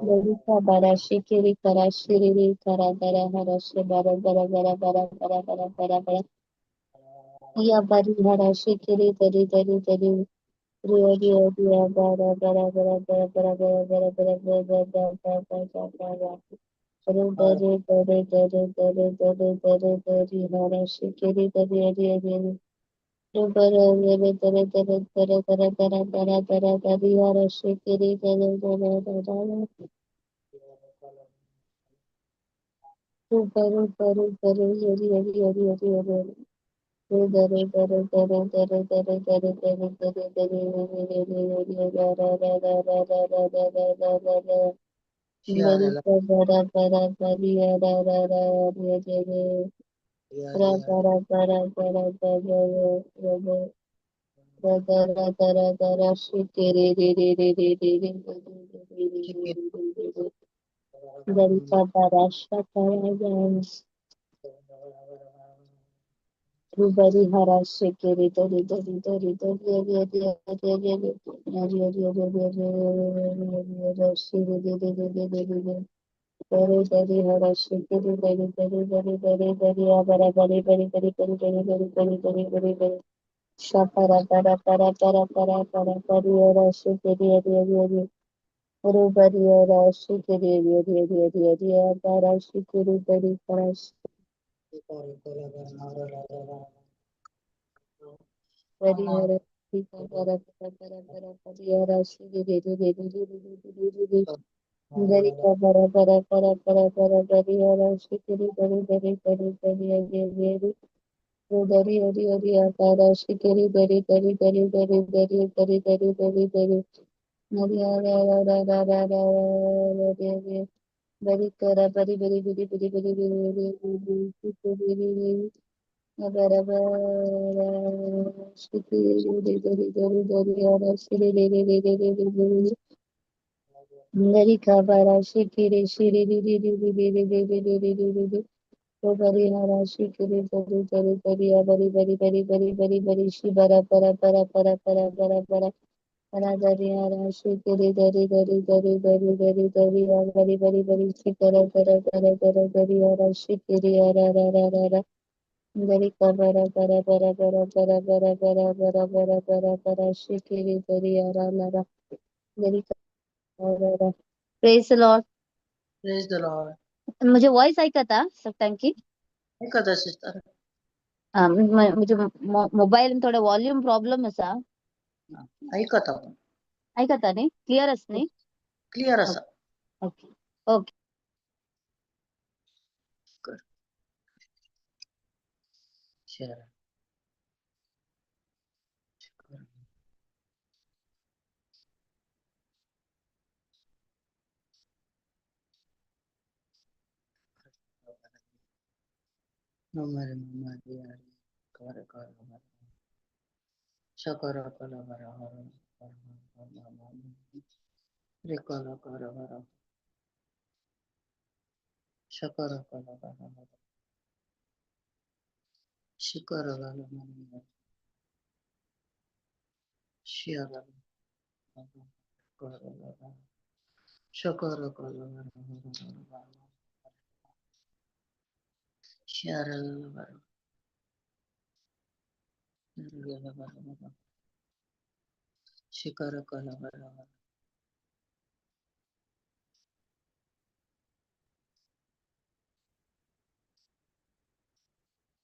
Darika bara shikiri kara shiriri kara dara hara shi bara bara bara bara bara bara bara bara ya bari hara shikiri dari dari dari Ria ria ria bara bara bara bara bara bara bara bara bara bara bara bara bara Ru dari dari dari dari dari dari dari hara shikiri dari dari dari Ru bara dari dari dari dari dari dari dari dari dari hara shikiri dari dari dari Ru baru baru baru yari yari yari yari yari ru dari dari dari dari dari dari dari dari dari dari dari dari ra ra ra ra ra ra ra ra ra ra ra Barika bara bara bari ra ra ra ra re re ra bara bara bara bara ra ra ra ra ra ra ra ra ra shri re re re re re re re re re re re re re Barika bara shakara Bari hara shikiri dari dari dari dari dari dari dari dari dari dari shiri dari dari dari dari dari hara shikiri dari dari dari dari dari abara bari bari bari bari bari bari bari bari bari bari shapara para para para para para bari hara shikiri hari hari hari Ru bari hara shikiri hari hari hari hari abara shikiri bari para bari hara para para para para bari hara shikiri re re re re re re re re Dari para para para para para bari hara shikiri bari bari bari bari hari hari hari dari hari hari para shikiri bari bari bari bari bari bari bari bari bari hari hara hara hara hara hari hari bari kara bari bari bari bari bari bari bari bari bara bara shikiri dari dari dari dari hara shiri re re re re re re re Darika bara shikiri shiri ri ri ri ri ri ri ri ri ri ri ri ri bari hara shikiri dari dari dari bari bari bari bari bari bari shi bara bara bara bara bara bara bara bara dari hara shikiri dari dari dari dari dari dari bari bari bari shikara bara bara bara dari hara shikiri hara ra ra ra ra Darika bara bara bara bara bara bara bara bara bara bara bara shikiri dari hara la ra Darika ra ra. Praise the Lord. Praise the Lord. म्हजे voice आयकता सगळ्यांकी? आयकता sister. म्हजे mobile थोडे volume problem आसा. आयकता. आयकता न्ही? Clear आसा न्ही? क्लियर आसा. Okay okay. Share.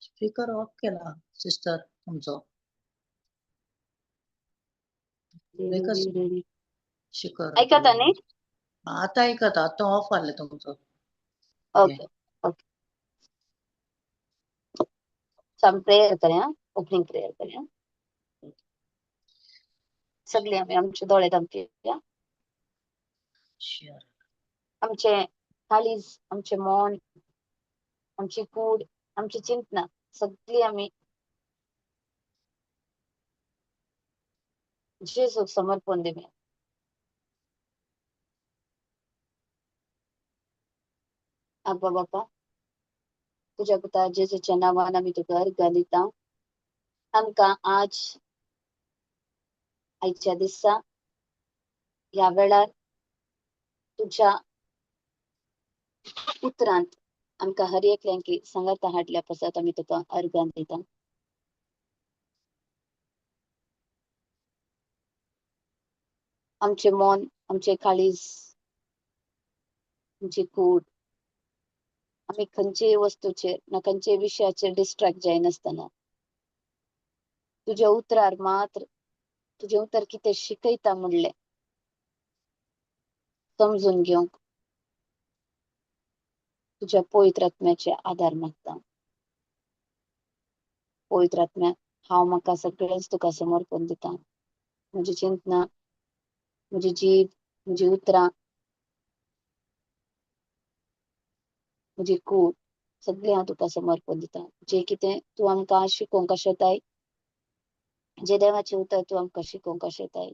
Speaker off केला सिस्टर तुमचो. एकच शिकर. आयकता न्ही? आता ऐकता, आता ऑफ आले तुमचो. Okay okay. सम प्रेयर करूया, ओपनिंग प्रेयर करूया. सगळी आमी आमचे दोळे धांपया. आमचे काळीज, आमचे मन, आमची कूड, आमची चिंतना सगळी आमी जेजूक समर्पण दिवया. आब्बा बापा, तुज्या पुता जेजूच्या नांवान आमी तुका अर्गां दिता. आमकां आज आयच्या दिसा ह्या वेळार तुज्या उतरांत आमकां हर एकल्यांकी सांगाता हाडल्या पासत आमी तुका अर्गां दिता. आमचें मन, आमचें काळीज, आमची कूड आमी खंयचेय वस्तूचेर ना खंयचेय विशयाचेर डिस्ट्रेक्ट जायनासतना तुज्या उतरार मात्र, तुजें उतर कितें शिकयता म्हणलें समजून घेवंक तुज्या पवित्र आत्म्याचे आदार मागता. पवित्र आत्म्या, हांव म्हाका सगळेंच तुका समर्पण दिता. म्हजी चिंतना, म्हजी जीब, म्हजी उतरां, म्हजी कूड, सगळें हांव तुका समर्पण दिता. जें कितें तूं आमकां शिकोवंक आशेताय, जें देवाचें उतर तूं आमकां शिकोवंक आशेताय,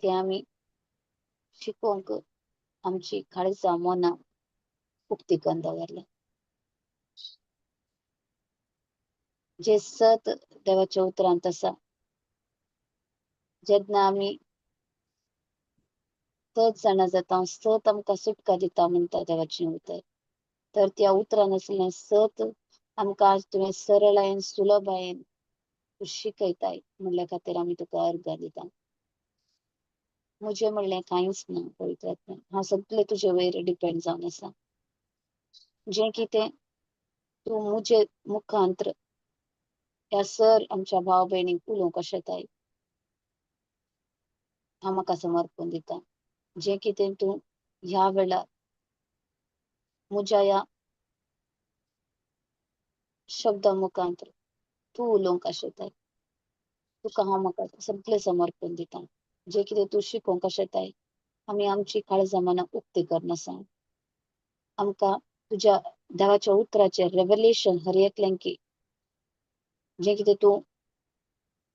तें आमी शिकोवंक आमची काळजां मनां उक्ती करून दवरल्या. जें सत देवाच्या उतरांत आसा, जेन्ना आमी सत जाणा जाता, सत आमकां सुटका दिता म्हणटा देवाचें उतर, तर त्या उतरान आसलें सत आमकां आज तुवें सरळायेन सुलभायेन तूं शिकयताय म्हणल्या खातीर आमी तुका अर्गां दिता. म्हजें म्हणलें कांयच ना पवित्र आत्म्या, हांव सगळें तुजे वयर डिपेंड जावन आसा. जें कितें तूं म्हजे मुखांत्र ह्या सर आमच्या भाव भयणीक उलोवंक आशेताय, हांव म्हाका समर्पण दिता. जें कितें तूं ह्या वेळार म्हज्या ह्या शब्दा मुखांत्र तूं उलोवंक आशेताय, तुका हांव म्हाका सगळें समर्पण दिता. जें कितें तूं शिकोवंक आशेताय, आमी आमची काळजां मनां उक्ती करून आसा. आमकां तुज्या देवाच्या उतराचें रेवलेशन हर एकल्यांकी जें कितें तूं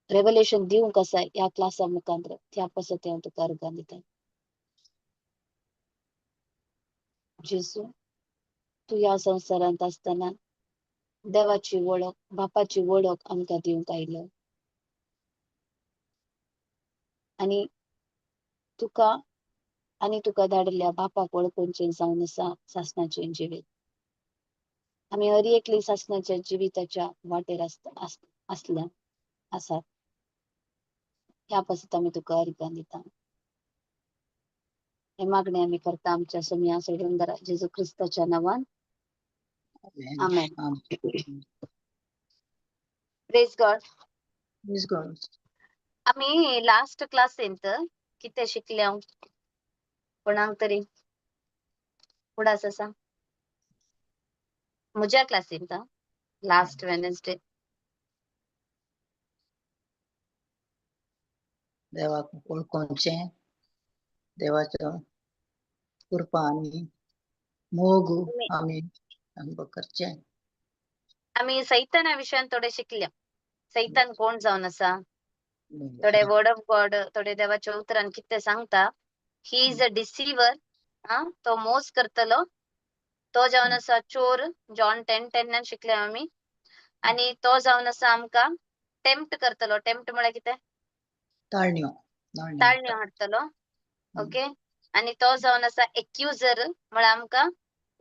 रेवलेशन दिवंक आसा ह्या क्लासा मुखांत्र, त्या पासत हांव तुका अर्गां दिता. जेजू, तूं ह्या संवसारांत आसतना देवाची वळख, बापाची वळख आमकां दिवंक आयलो आनी तुका आनी तुका धाडिल्ल्या बापाक वळखूचें जावन आसा सासणाचें जिवीत. आमी हर एकली सासणाच्या जिविताच्या वाटेर आसल्या आसात. ह्या पासत आमी तुका अर्गां दिता. हे मागणें आमी करता आमच्या सोमया सोडून जेजू क्रिस्ताच्या नांवान, आमेन. Praise God. Praise God. आमी लास्ट क्लासींत कितें शिकले कोणाक तरी उडास आसा? म्हज्या क्लासींत लास्ट वेनसडे देवाक वळखोवचें, देवाचो कृपा आनी मोग आमी अनुभव करचें. आमी सैताना विशयान थोडे शिकले. सैतान कोण जावन आसा, थोडे वर्ड ऑफ गॉड, थोडे देवाच्या उतरान कितें सांगता. He is a deceiver. हा, तो मोस करतलो, तो जावन आसा चोर. जॉन 10:10 शिकले आमी. आनी तो जावन आसा आमकां टेम्प्ट करतलो. टेम्प्ट म्हळ्यार कितें? ताळण्यो ताळण्यो हाडटलो. ओके. आनी तो जावन आसा एक्युजर, म्हळ्यार आमकां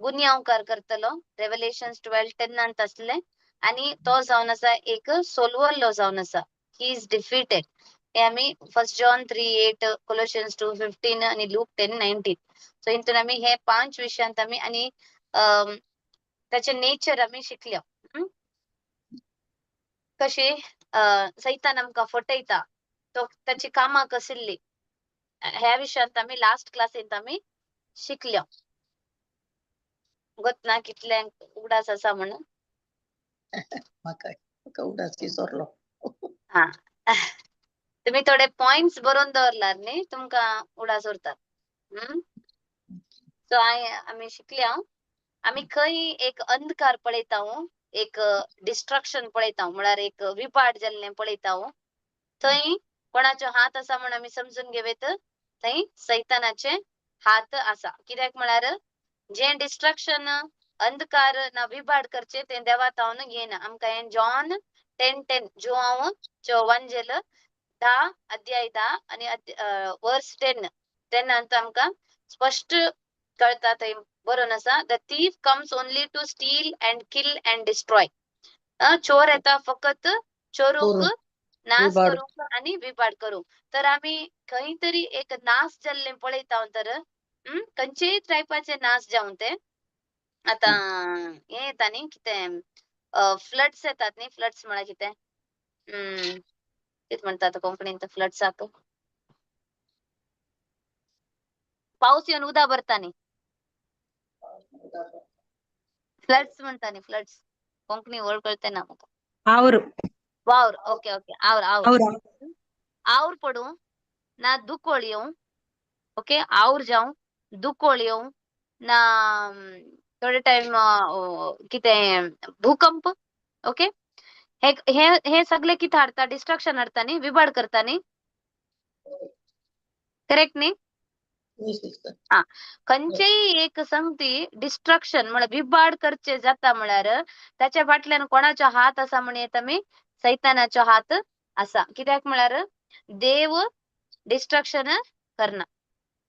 गुन्यांवकार करतलो. रेवलेशन 12:10 आसले. आनी तो जावन आसा एक सोलवल्लो जावन आसा. He is defeated. हे आमी 1 जॉन 3:8, कोलोशियन्स 2:15 आनी लूक 10:19. सो हितून आमी हे 5 विशयांत आमी आनी ताचे नेचर आमी शिकले. कशी सैतान आमकां फटयता, तो ताची कामां कसली, ह्या विशयांत आमी लास्ट क्लासींत आमी शिकले. गोत ना कितल्यांक उगडास आसा म्हणून. म्हाका उगडास विसरलो. हा, तुम्ही थोडे पॉइंट्स बरोवन दवरलार न्ही, तुमकां उडास उरतात. सो आमी शिकल्या. आमी खंय एक अंधकार पळयता, एक डिस्ट्रक्शन पळयता, म्हळ्यार एक विपाट जाल्लें पळयता, थंय कोणाचो हात आसा म्हण आमी समजून घेवेत, थंय सैतानाचे हात आसा. कित्याक म्हळ्यार जें डिस्ट्रक्शन, अंधकार ना विभाड करचे तें देवा तावन घेयना. आमकां हें जॉन 10:10, जुआंव चोवांजेल 10 अध्याय 10 आनी वर्स 10 10 आमकां स्पश्ट कळता थंय बरोवन आसा, the thief comes only to steal and kill and destroy. चोर येता फकत चोरूंक, चोरूंक, नाश विबाड. करूंक आनी विबाड करूंक. तर आमी खंय तरी एक नाश जाल्लें पळयता तर खंयचेय टायपाचे नाश जावं ते. आतां हें येता न्ही कितें, फ्लड्स येतात न्ही, फ्लड्स म्हळ्यार कितें, कितें म्हणटा आतां कोंकणींत फ्लड्साक? पावस येवन उदक भरता न्ही, फ्लड्स म्हणटा न्ही, फ्लड्स कोंकणी वर्ड कळते ना म्हाका. आवर. वावर, ओके ओके, our our. आवर. आवर पडूं ना दुकोळ येवं, ओके, our जावं, दुकोळ येवं ना, थोडे टायम कितें भूकंप, ओके, हे हे हे सगळे कितें हाडटा? डिस्ट्रक्शन हाडटा न्ही, विबाड करता न्ही, करेक्ट न्ही? वय सिस्टर. आ खंयचेय एक संगती डिस्ट्रक्शन म्हळ्यार विबाड करचे जाता म्हळ्यार ताच्या फाटल्यान कोणाचो हात आसा म्हण येता आमी? सैतानाचो हात आसा. कित्याक म्हळ्यार देव डिस्ट्रक्शन करना.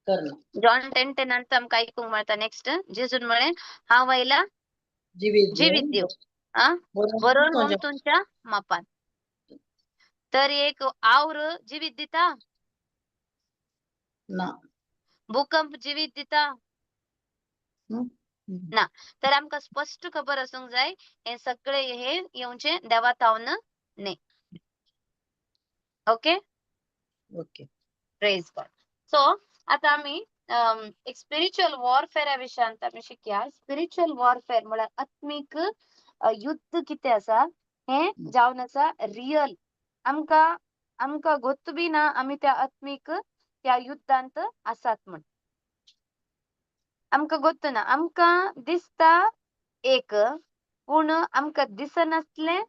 करना. जॉन 10:10 आमकां आयकूंक मेळटा नेक्स्ट. जेजून म्हळें, हांव आयला जिवीत जिवीत दिवंक, दिवंक, आ बरोवन बरोवन तुज्या तुमच्या मापान. तर एक our जिवीत दिता? ना. भूकंप जिवीत दिता? ना. तर आमकां स्पश्ट खबर आसूंक जाय हे सगळे हे येवचे देवा तावन न्ही. Okay, okay. Praise God. So आता आमी एक स्पिरिच्युअल वॉरफेअरा विशयांत आमी शिकया. स्पिरिच्युअल वॉरफेअर म्हळ्यार आत्मीक युद्ध कितें आसा हें जावन आसा रियल. आमकां आमकां गोत्त बी ना आमी त्या आत्मीक त्या युद्धांत आसात म्हण आमकां गोत्त ना. आमकां दिसता एक, पूण आमकां दिसनासलें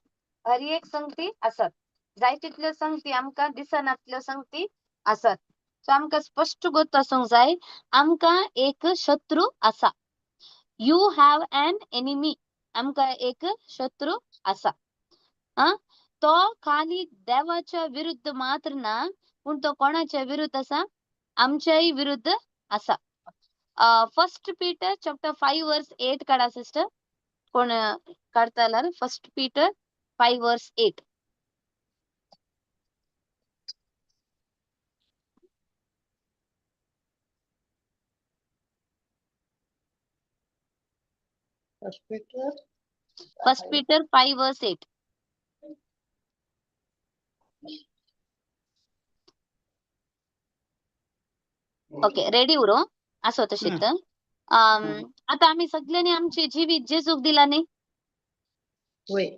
हर एक संगती आसात. जाय तितल्यो संगती आमकां दिसनासल्यो संगती आसात. सो आमकां स्पश्ट गोत्त आसूंक जाय आमकां एक शत्रू आसा. You have an enemy. आमकां एक शत्रू आसा. आ तो खाली देवाच्या विरुद्ध मात्र ना, पूण तो कोणाच्या विरुद्ध आसा? आमच्याय विरुद्ध आसा. First Peter chapter 5 verse 8 काडा सिस्टर. कोण काडता जाल्यार first Peter 5 verse 8. First Peter first Peter 5 verse 8. Okay, ready उरो आसो तशीत. आता आमी सगळ्यांनी आमचे जिवीत जेजूक दिला न्ही? वय.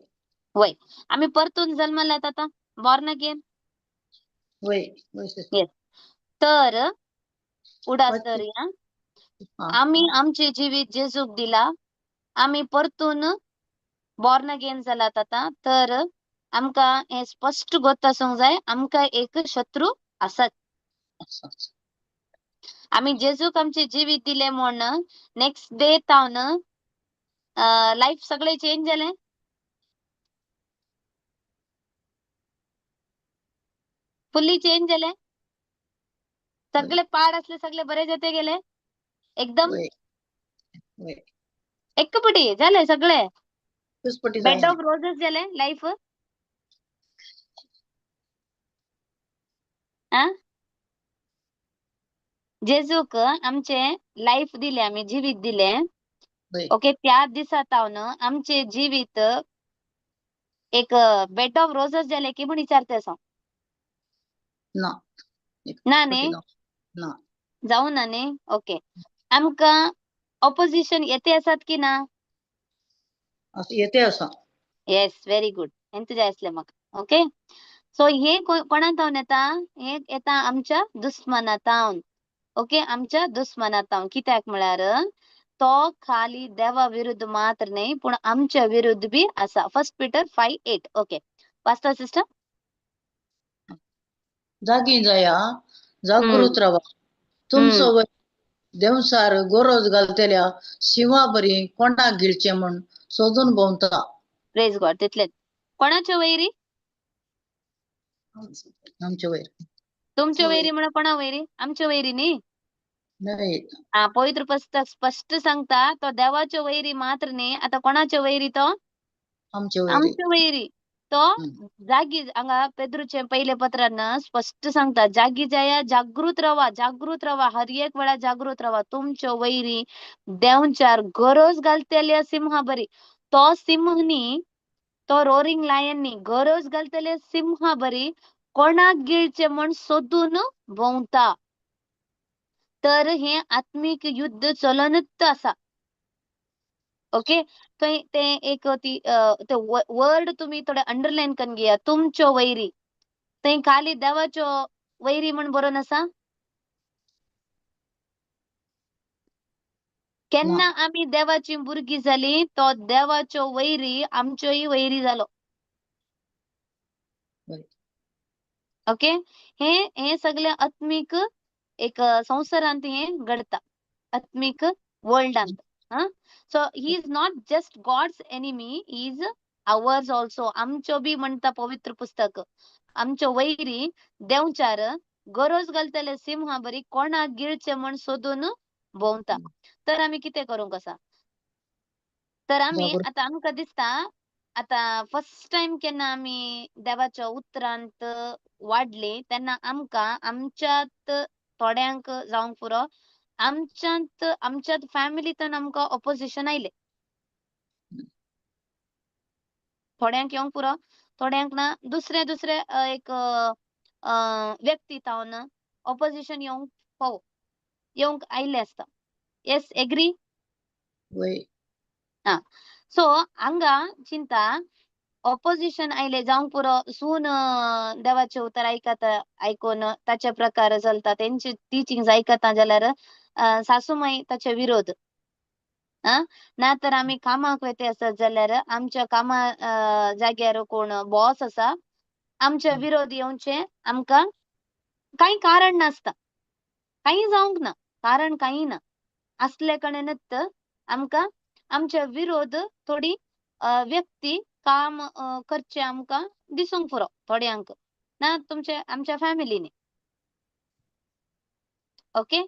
वय. आमी परतून जल्मल्यात आता, बॉर्न अगेन. वय वय सिस्टर. येस. तर उडास धरुया, आमी आमचे जिवीत जेजूक दिला, आमी परतून बॉर्न अगेन जालात आता. तर आमकां हें स्पश्ट गोत्त आसूंक जाय आमकां एक शत्रू आसात. आमी जेजूक आमचे जिवीत दिले म्हूण नेक्स्ट डे तावन लायफ सगळें चेंज जालें? फुल्ली चेंज जालें? सगळे पाड असले सगळे बरे जाते गेले एकदम? वय वय. एकपटी जाले सगळे? दुसपटी बेड जायना. ऑफ रोजेस जालें लायफ? आ जेजूक आमचे लायफ दिले, आमी जिवीत दिले, वय. ओके, त्या दिसा तावन आमचे जिवीत एक बेड ऑफ रोजेस जाले की म्हण विचारते हांव. ना. ना एकपटी न्ही? जावं ना. जावं ना न्ही? ओके. आमकां ऑपोजिशन येते आसात की ना? असं येते आसा. येस, व्हेरी गुड. हेंच जाय आसलें म्हाका. ओके. सो हे कोणा तावन येता? हे येता आमच्या दुस्मना तावन. ओके, आमच्या दुस्मना तावन. कित्याक म्हळ्यार तो खाली देवा विरुद्ध मात्र न्ही पूण आमच्या विरुद्ध बी आसा. First Peter 5:8. ओके, वाचता सिस्टर? जागी जाया, जागृत रावा. तुमचो वय देंवसार गोरोज घालतल्या शिंवा बरी कोणाक गिळचें म्हूण सोदून भोंवता. प्रेज गॉड. तितलेच. कोणाच्या वैरी? आमचे वयर. तुमच्या वैरी म्हणून कोणा वैरी? आमच्या वैरी न्ही? न्हय. आ पवित्र पुस्तक स्पश्ट सांगता तो देवाच्यो वैरी मात्र न्ही. आतां कोणाच्यो वैरी तो? आमचे वैरी. आमच्यो वैरी. तो जागी हांगा पेद्रूचे पयले पत्रान स्पश्ट सांगता, जागी जाया, जागृत रवा, जागृत रवा, हर एक वेळा जागृत रवा. तुमच्यो वैरी देंवचार गरज घालतले सिंहा बरी. तो सिंह न्ही, तो रोरिंग लायन न्ही, गरज घालतले सिंहा बरी कोणाक गिळचे म्हण सोदून भोंवता. तर हे आत्मीक युद्ध चलनच आसा. ओके, थंय ते एक ती ते वर्ड तुमी थोडे अंडरलायन करून घेया, तुमच्यो वैरी. थंय खाली देवाच्यो वैरी म्हण बरोवन आसा. केन्ना आमी देवाची भुरगीं जाली तो देवाच्यो वैरी आमच्योय वैरी जालो. ओके, हे हे सगळे आत्मीक एक संवसारांत हे घडता, आत्मीक वर्ल्डांत. So he is not just God's enemy, he is ours also. आमच्यो बी म्हणटा पवित्र पुस्तक, आमच्यो वैरी देंवचार गरज घालतले सिंहा बरी कोणाक गिळचे म्हण सोदून भोंवता. तर आमी कितें करूंक आसा? तर आमी आतां आमकां दिसता आतां फर्स्ट टायम केन्ना आमी देवाच्या उतरांत वाडली तेन्ना आमकां आमच्यात थोड्यांक जावंक पुरो, आमच्यांत आमच्यात फॅमिलींतल्यान आमकां ऑपोजिशन आयलें. थोड्यांक येवंक पुरो, थोड्यांक ना, दुसरे दुसरे एक व्यक्ती तावन ऑपोजिशन येवंक फावो, येवंक आयिल्लें आसता. Yes, agree? वय. आं, सो हांगा चिंता ऑपोजिशन आयलें जावंक पुरो, सून देवाचें उतर आयकता, आयकून ताचे प्रकार चलता, तेंचे टिचींग्स आयकता जाल्यार सासूमाई ताचे विरोध. आं, ना तर आमी कामाक वयता आसत जाल्यार आमच्या कामा जाग्यार कोण बॉस आसा आमचे विरोध येवचे, आमकां कांय कारण नासता, कांय जावंक ना, कारण कांय ना आसले कडेनच आमकां आमचे विरोध थोडी व्यक्ती काम करचे आमकां दिसूंक पुरो थोड्यांक ना तुमचे आमच्या फॅमिलीनी. ओके,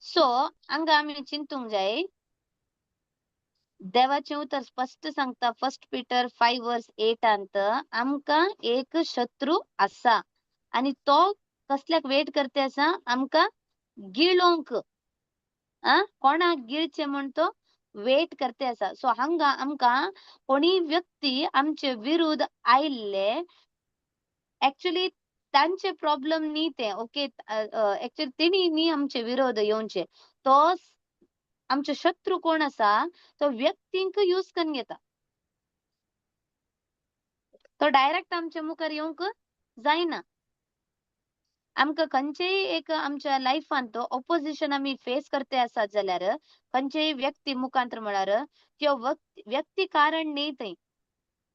सो हांगा आमी चिंतूंक जाय, देवाचें उतर स्पश्ट सांगता 1 पीटर 5:8 आमकां एक शत्रू आसा आनी तो कसल्याक वेट करते आसा? आमकां गिळोंक. आं, कोणाक गिळचें म्हण तो वेट करते आसा. सो हांगा आमकां कोणीय व्यक्ती आमचे विरुद्ध आयिल्ले, एक्चुअली तांचे प्रॉब्लम न्ही ते. ओके, एक्चुअली तेणी न्ही आमचे विरोध येवचे, तो आमचो शत्रू कोण आसा तो व्यक्तींक यूज करून घेता, तो डायरेक्ट आमच्या मुखार येवंक जायना. आमकां खंयचेय एक आमच्या लायफान तो ऑपोजिशन आमी फेस करते आसात जाल्यार खंयचेय व्यक्ती मुखांतर म्हळ्यार त्यो व्यक्ती कारण न्ही थंय,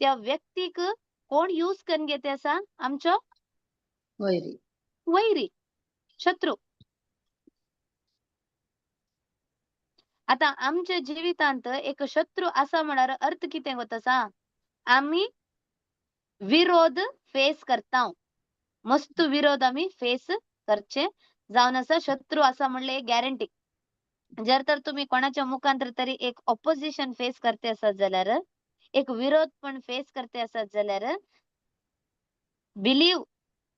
त्या व्यक्तीक कोण यूज करून घेते आसा? आमचो वैरी, वैरी शत्रू. आतां आमच्या जिवितांत एक शत्रू आसा म्हळ्यार अर्थ कितें गोत आसा? आमी विरोध फेस करता, मस्त विरोध आमी फेस करचे जावन आसा. शत्रू आसा म्हणले गॅरंटी. जर तर तुमी कोणाच्या मुखांतर तरी एक ऑपोजिशन फेस करते आसत जाल्यार, एक विरोध पण फेस करते आसत जाल्यार, बिलीव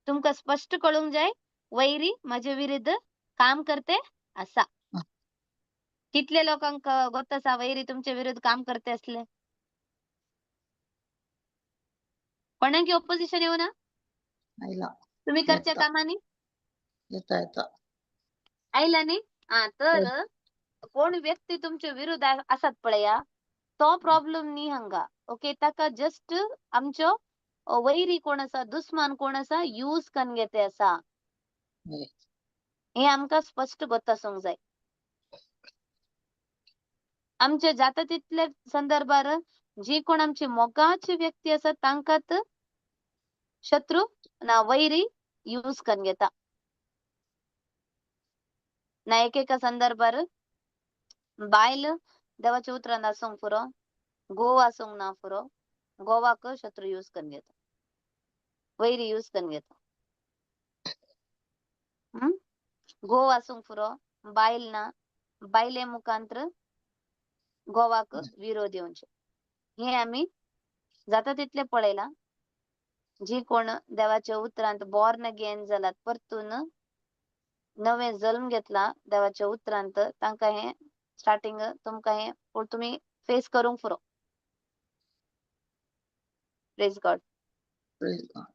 तुमकां स्पश्ट कळूंक जाय वैरी म्हजे विरुद्ध काम करते आसा. कितले लोकांक गोत आसा वैरी तुमचे विरुद्ध काम करते असले? कोणाक ऑपोजिशन येवना आयला तुमी करच्या कामांनी? येता येता आयला न्ही? आं, तर कोण व्यक्ती तुमचे विरुद्ध आसात पळया तो प्रॉब्लम न्ही हांगा. ओके, ताका जस्ट आमचो वैरी कोण आसा, दुस्मान कोण आसा यूज करून घेते आसा, हे आमकां स्पश्ट गोत आसूंक जाय. आमचे जाता तितले संदर्भार जी कोण आमची मोगाची व्यक्ती आसा तांकां शत्रू ना वैरी यूज करून घेता. ना एकेका संदर्भार बायल देवाच्या उतरान आसूंक पुरो, गोवा आसूंक ना पुरो, गोवाक शत्रू यूज करून घेता, वैरी यूज करून घेता. गोवा आसूंक पुरो, बायल ना, बायले मुखांत्र घोवाक विरोध येवचे. हे आमी जाता तितले पळयला. जी कोण देवाच्या उतरांत बॉर्न अगेन जालात, परतून नवे जल्म घेतला देवाच्या उतरांत, तांकां हे स्टार्टिंग तुमकां हे तुमी फेस करूंक पुरो. Praise God. Praise God.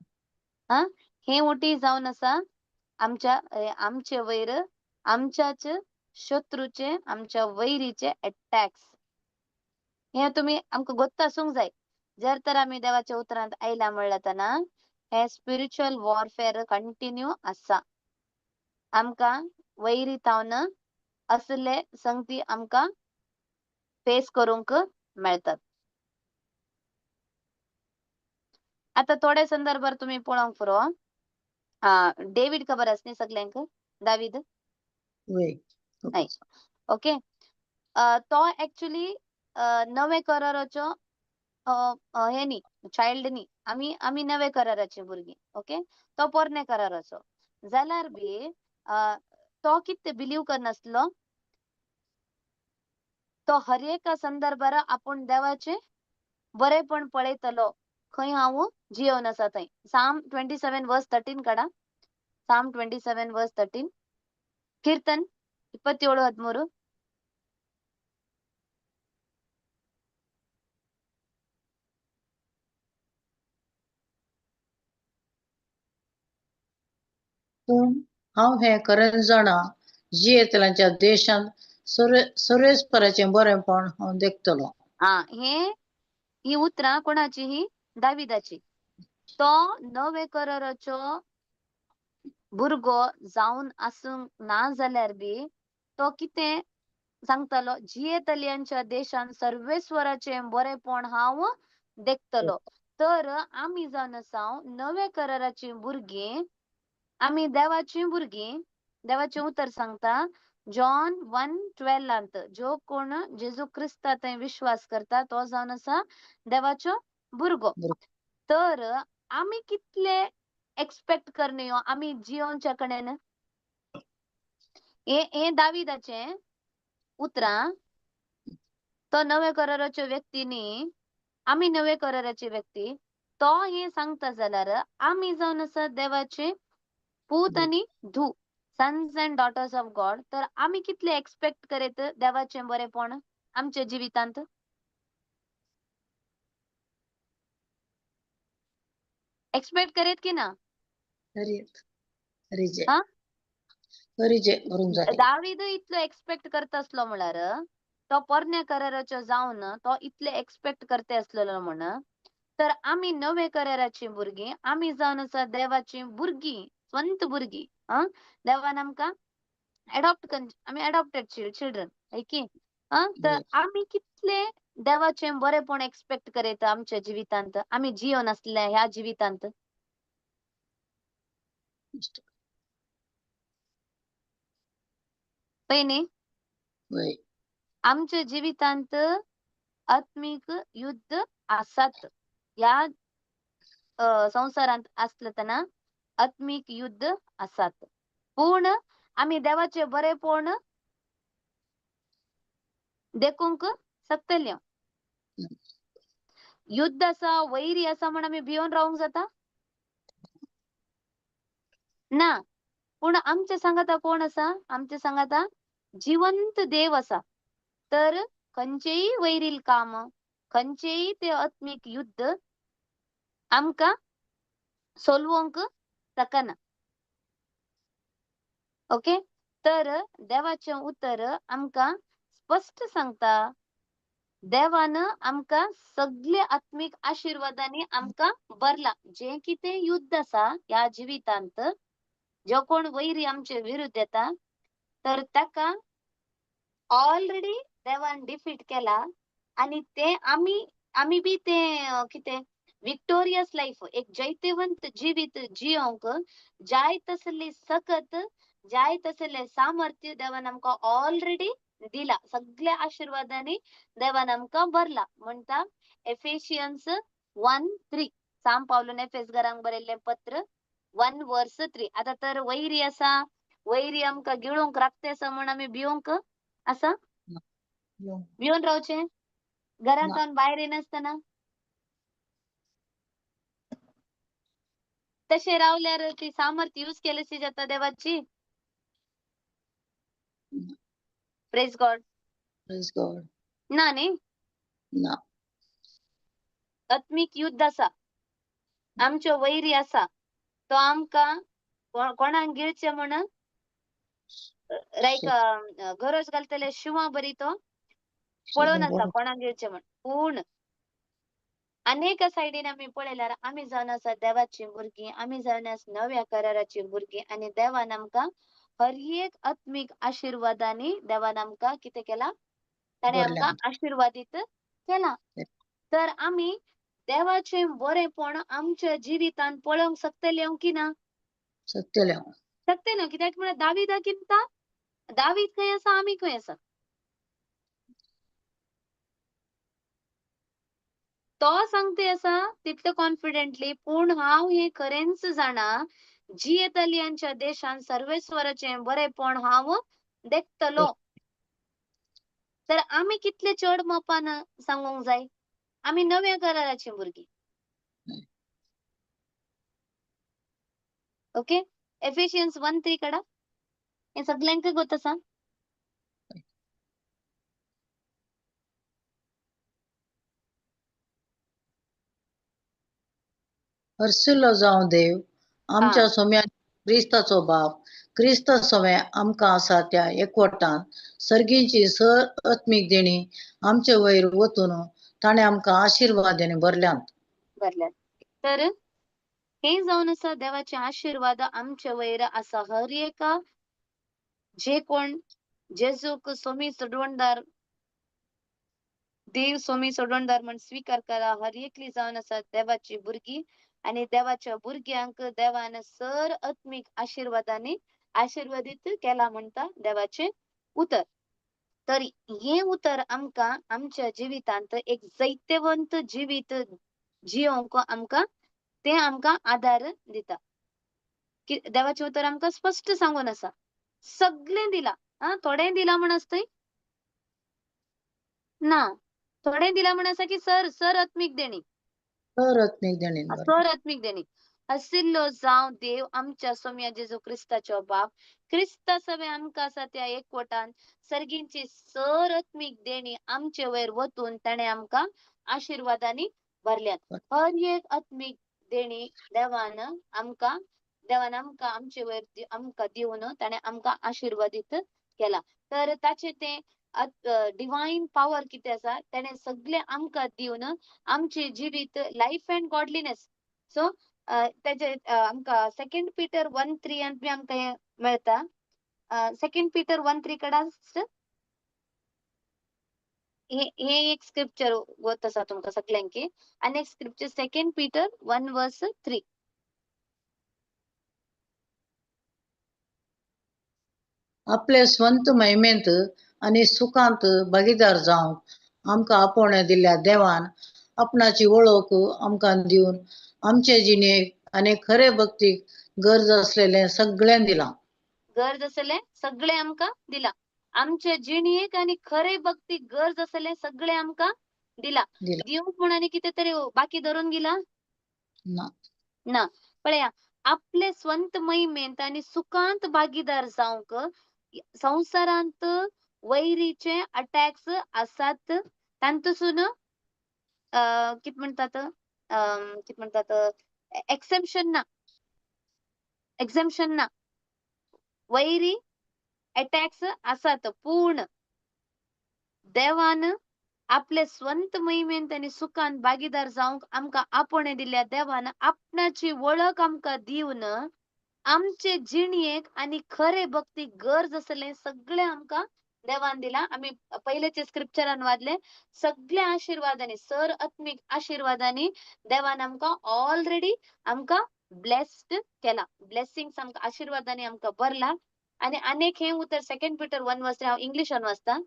हा, हे उटी जावन आसा आमच्या आमचे वयर आमच्याच शत्रूचे आमच्या वैरीचे अटॅक्स. हे तुमी आमकां गोत्त आसूंक जाय. जर तर आमी देवाच्या उतरांत आयला म्हणल्यार तेन्ना हे स्पिरिच्युअल वॉरफेअर कंटिन्यू आसा. आमकां वैरी तावन असले संगती आमकां फेस करूंक मेळटात. आतां थोड्या संदर्भार तुमी पळोवंक पुरो. डेवीड खबर आसा न्ही सगल्यांक? दावीद. वय. हय, ओके. तो एक्चुली नवे कराराचो हे न्ही, चायल्ड न्ही. आमी आमी नवे कराराची भुरगीं. ओके, तो पोरणे कराराचो जाल्यार बी तो कितें बिलीव करनासलो, तो हर एका संदर्भार आपूण देवाचें बरेपण पळयतलो खंय हांव जियोन आसा थंय. साम 27 वर्स 13 काडा. साम 27 वर्स 13, कीर्तन 27:13. पूण हांव हें खरेंच जाणा, जियेतल्यांच्या देशांत सर्वेस्पराचें बरेंपण हांव देखतलो. हा, हे ही उतरां कोणाची? ही दाविदाची. तो नवे कराराचो भुरगो जावन आसूंक ना जाल्यार बी तो कितें सांगतालो, जियेतल्यांच्या देशांत सर्वेस्वराचें बरेंपण हांव देखतलो. तर आमी जावन आसा नवे कराराची भुरगीं, आमी देवाची भुरगीं. देवाचें उतर सांगता जॉन 1:12 जो कोण जेजू क्रिस्ता थंय विश्वास करता तो जावन आसा देवाचो भुरगो. तर आमी कितले एक्सपेक्ट करनयो आमी जियोनच्या कडेन? हे हे दाविदाचें उतरां. तो नवे कराराच्यो व्यक्ती न्ही, आमी नवे कराराची व्यक्ती. तो हे सांगता जाल्यार आमी जावन आसा देवाचे पूत आनी धू, sons and daughters of God. तर आमी कितले एक्सपेक्ट करीत देवाचें बरेंपण आमच्या जिवितांत? एक्सपेक्ट करीत की ना? दावीद इतलो एक्सपेक्ट करता आसलो म्हळ्यार तो पोरण्या कराराचो जावन तो इतले एक्सपेक्ट करता आसलेलो म्हण, तर आमी नवे कराराची भुरगीं, आमी जावन आसा देवाची भुरगीं, स्वंत भुरगीं. आं, देवान आमकां एडॉप्ट, आमी एडॉप्टेड चिल्ड्रन हय की. आं, तर आमी कितले देवाचें बरेंपण एक्सपेक्ट करीत आमच्या जिवितांत, आमी जियोन आसले ह्या जिवितांत? पळय न्ही, आमच्या जिवितांत आत्मीक युद्ध आसात. ह्या संवसारांत आसले तेन्ना आत्मीक युद्ध आसात, पूण आमी देवाचें बरेंपण देखूंक शकतले. युद्ध आसा, वैरी आसा म्हण आमी भियोन रावंक जाता ना. पूण आमच्या सांगाता कोण आसा? आमच्या सांगाता जिवंत देव आसा. तर खंयचेय वैरील काम, खंयचेय ते आत्मीक युद्ध आमकां सोलवंक शकना. ओके, तर देवाचें उतर आमकां स्पश्ट सांगता, देवान आमकां सगळे आत्मीक आशिर्वादांनी आमकां भरला. जें कितें युद्ध आसा ह्या जिवितांत, जो कोण वैरी आमचे विरुद्ध येता तर ताका ऑलरेडी देवान डिफीट केला. आनी ते आमी आमी बी ते कितें विक्टोरियस लायफ, एक जैतिवंत जिवीत जियोंक जाय तसली सकत, जाय तसलें सामर्थ्य देवान आमकां ऑलरेडी दिला. सगळ्या आशिर्वादांनी देवान आमकां भरला. म्हणटा एफेशियन्स 1:3, साम पावलून एफेस घरांक बरयल्लें पत्र 1:3. आतां तर वैरी आसा, वैरी आमकां गिळोवंक राखते आसा म्हण आमी भियोंक आसा? भियोन रावचें घरांत सावन भायर येनासतना? तशें रावल्यार ती सामर्थ्य यूज केल्याशी जाता देवाची? Praise God. Praise God. ना न्ही? ना. आत्मीक युद्ध आसा, आमच्यो वैरी आसा, तो आमकां कोणाक गिळचें म्हण लायक गरज घालतले शिंवा बरी तो पळोवन आसा कोणाक गिळचें म्हण. पूण अनेक सायडीन आमी पळयल्यार आमी जावन आसा देवाची भुरगीं, आमी जावन आसा नव्या कराराची भुरगीं आनी देवान आमकां हर एक आत्मीक आशिर्वादांनी देवान आमकां कितें केलां? ताणें आमकां आशिर्वादीत केलां. तर आमी देवाचें बरेंपण आमच्या जिवितांत पळोवंक शकतले की ना? शकतले. शकतले. कित्याक म्हळ्यार दाविदा किंता दावीद खंय आसा, आमी खंय आसा? तो सांगते आसा तितले कॉन्फिडंटली, पूण हांव हें खरेंच जाणा जियेतल्यांच्या देशान सर्वेस्वराचें बरेंपण हांव देखतलो. तर आमी कितले चड मोपान सांगूंक जाय? आमी नव्या कराराची भुरगीं. ओके, एफिशियन्स 1:3 काडा. हें सगल्यांक गोत आसा. हर्शिल्लो जावं देव आमच्या सोम्या क्रिस्ताचो बाप, क्रिस्ता सोमे आमकां आसा त्या एकवटान सर्गींची सर आत्मीक देणी आमचे वयर वतून ताणें आमकां आशिर्वादांनी भरल्यांत. भरल्यात. तर हे जावन आसा देवाचे आशिर्वाद आमचे वयर आसा. हर एका जे कोण जेजूक सोमी सोडवणदार, देव सोमी सोडवणदार म्हण स्विकार करा, हर एकली जावन आसा देवाची भुरगीं आनी देवाच्या भुरग्यांक देवान सर आत्मीक आशिर्वादांनी आशिर्वादीत केला म्हणटा देवाचें उतर. तर हें उतर आमकां आमच्या जिवितांत एक जैतवंत जिवीत जियोवंक आमकां तें आमकां आदार दिता. की देवाचें उतर आमकां स्पश्ट सांगून आसा, सगळें दिलां. आं, थोडें दिलां म्हण आसतय ना, थोडें दिलां म्हण आसा की सर सर आत्मीक देणी, सर आत्मीक देणी, सर आत्मीक देणी. आशिल्लो जावं देव आमच्या सोम्या जेजू क्रिस्ताचो बाप, क्रिस्ता सवे आमकां आसा त्या एकवटान सर्गींची सर आत्मीक देणी आमचे वयर वतून ताणें आमकां आशिर्वादांनी भरल्यात. हर एक आत्मीक देणी देवान आमकां, देवान आमकां आमचे वयर आमकां दिवन ताणें आमकां आशिर्वादीत केला. तर ताचें तें डिवायन पावर कितें आसा ताणें सगळें आमकां दिवन आमचें जिवीत लायफ अँड गॉडलीनेस. सो ताजे आमकां सेकंड पीटर 1:3 बी आमकां हें मेळटा. सेकंड पीटर 1:3 कडा हे एक स्क्रिप्चर वत आसा तुमकां सगल्यांक. आनी एक स्क्रिप्चर सेकंड पीटर 1:3. आपले स्वंत महिमेंत आनी सुखांत भागीदार जावंक आमकां आपोवणें दिल्ल्या देवान आपणाची वळख आमकां दिवन आमचे जिणेक आनी खरे भक्तीक गरज असलेलें सगळें दिलां. गरज आसलें सगळें आमकां दिलां. आमचे जिणेक आनी खरे भक्तीक गरज आसलें सगळें आमकां दिलां. दिवंक म्हूण आनी कितें तरी बाकी धरून गेला ना. ना. पळया, आपले स्वंत महिमेंत आनी सुखांत भागीदार जावंक संवसारांत वैरीचे अटॅक्स आसात, तांतूसून कितें म्हणटात, कितें म्हणटात, एक्सेम्पशन ना, एक्झम्पशन ना. वैरी अटॅक्स आसात, पूण देवान आपले स्वंत महिमेंत आनी सुखान भागीदार जावंक आमकां आपोवणें दिल्या देवान आपणाची वळख आमकां दिवन आमचे जिणेक आनी खरे भक्तीक गरज आसलें सगळें आमकां देवान दिलां. आमी पयलेचे स्क्रिप्चरान वाचलें, सगळ्या आशिर्वादांनी, सर आत्मीक आशिर्वादांनी देवान आमकां ऑलरेडी आमकां ब्लेस्ड केला. ब्लेसिंग्स आमकां आशिर्वादांनी आमकां भरला. आनी आनेक हें उतर सेकंड पीटर 1:3 हांव इंग्लिशान वाचता.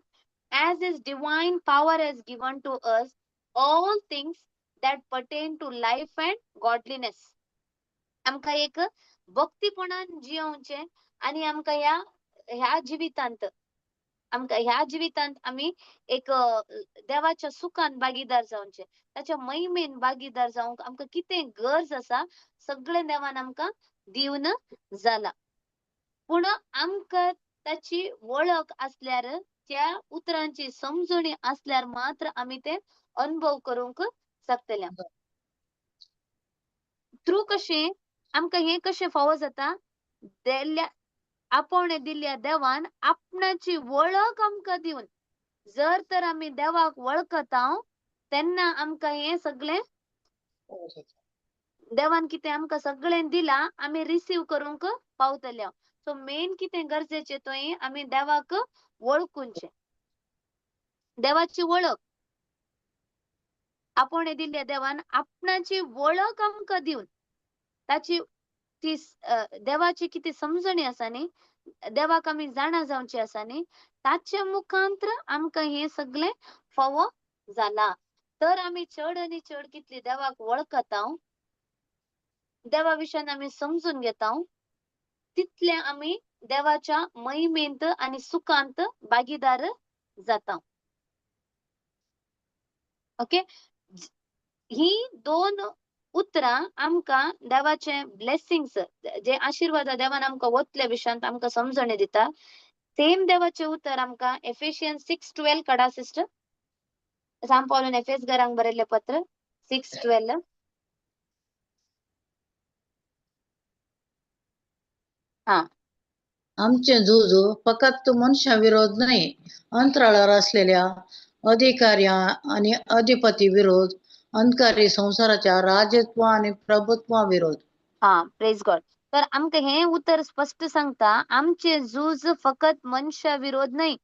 As his divine power has given to us all things that pertain to life and godliness. आमकां एक भक्तीपणान जियोवचें आनी आमकां ह्या ह्या जिवितांत, आमकां ह्या जिवितांत आमी एक देवाच्या सुखान भागीदार जावचें, ताच्या महिमेन भागीदार जावंक आमकां कितें गरज आसा सगळें देवान आमकां दिवन जाला. पूण आमकां ताची वळख आसल्यार, त्या उतरांची समजणी आसल्यार मात्र आमी ते अनुभव करूंक शकतले. थ्रू कशें आमकां हें कशें फावो जाता, दिल्ल्या आपोवणें दिल्ल्या देवान आपणाची वळख आमकां दिवन, जर तर आमी देवाक वळखता तेन्ना आमकां हें सगळें देवान कितें आमकां सगळें दिलां आमी रिसीव करूंक पावतले. सो मेन कितें गरजेचें थंय आमी देवाक वळखुचें, देवाची वळख. आपोवणें दिल्ल्या देवान आपणाची वळख आमकां दिवन ताची ती देवाची कितें समजणी आसा न्ही, देवाक आमी जाणा जावची आसा न्ही, ताचे मुखांत्र आमकां हें सगळें फावो जाला. तर आमी चड आनी चड कितली देवाक वळखता, देवा विशयान आमी समजून घेता, तितले आमी देवाच्या महिमेंत आनी सुखांत भागीदार जाता. ओके, ही दोन उतरां आमकां देवाचे ब्लेसिंग्स, जे आशिर्वाद देवान आमकां वतल्या विशयांत आमकां समजणी दिता. सेम देवाचे उतर आमकां एफेशियन 6:12 कडा सिस्टर, सांत पावलान एफेस घरांक बरयल्लें पत्र 6:12. हा, आमचें झूज फकत मनशा विरोध न्हय, अंतराळार आसलेल्या अधिकाऱ्या आनी अधिपती विरोध, अंधकारी संवसाराच्या राजत्व आनी प्रभुत्वा विरोध. हा, प्रेज गॉड. तर आमकां हें उतर स्पश्ट सांगता, आमचें झूज फकत मनशा विरोध न्हय.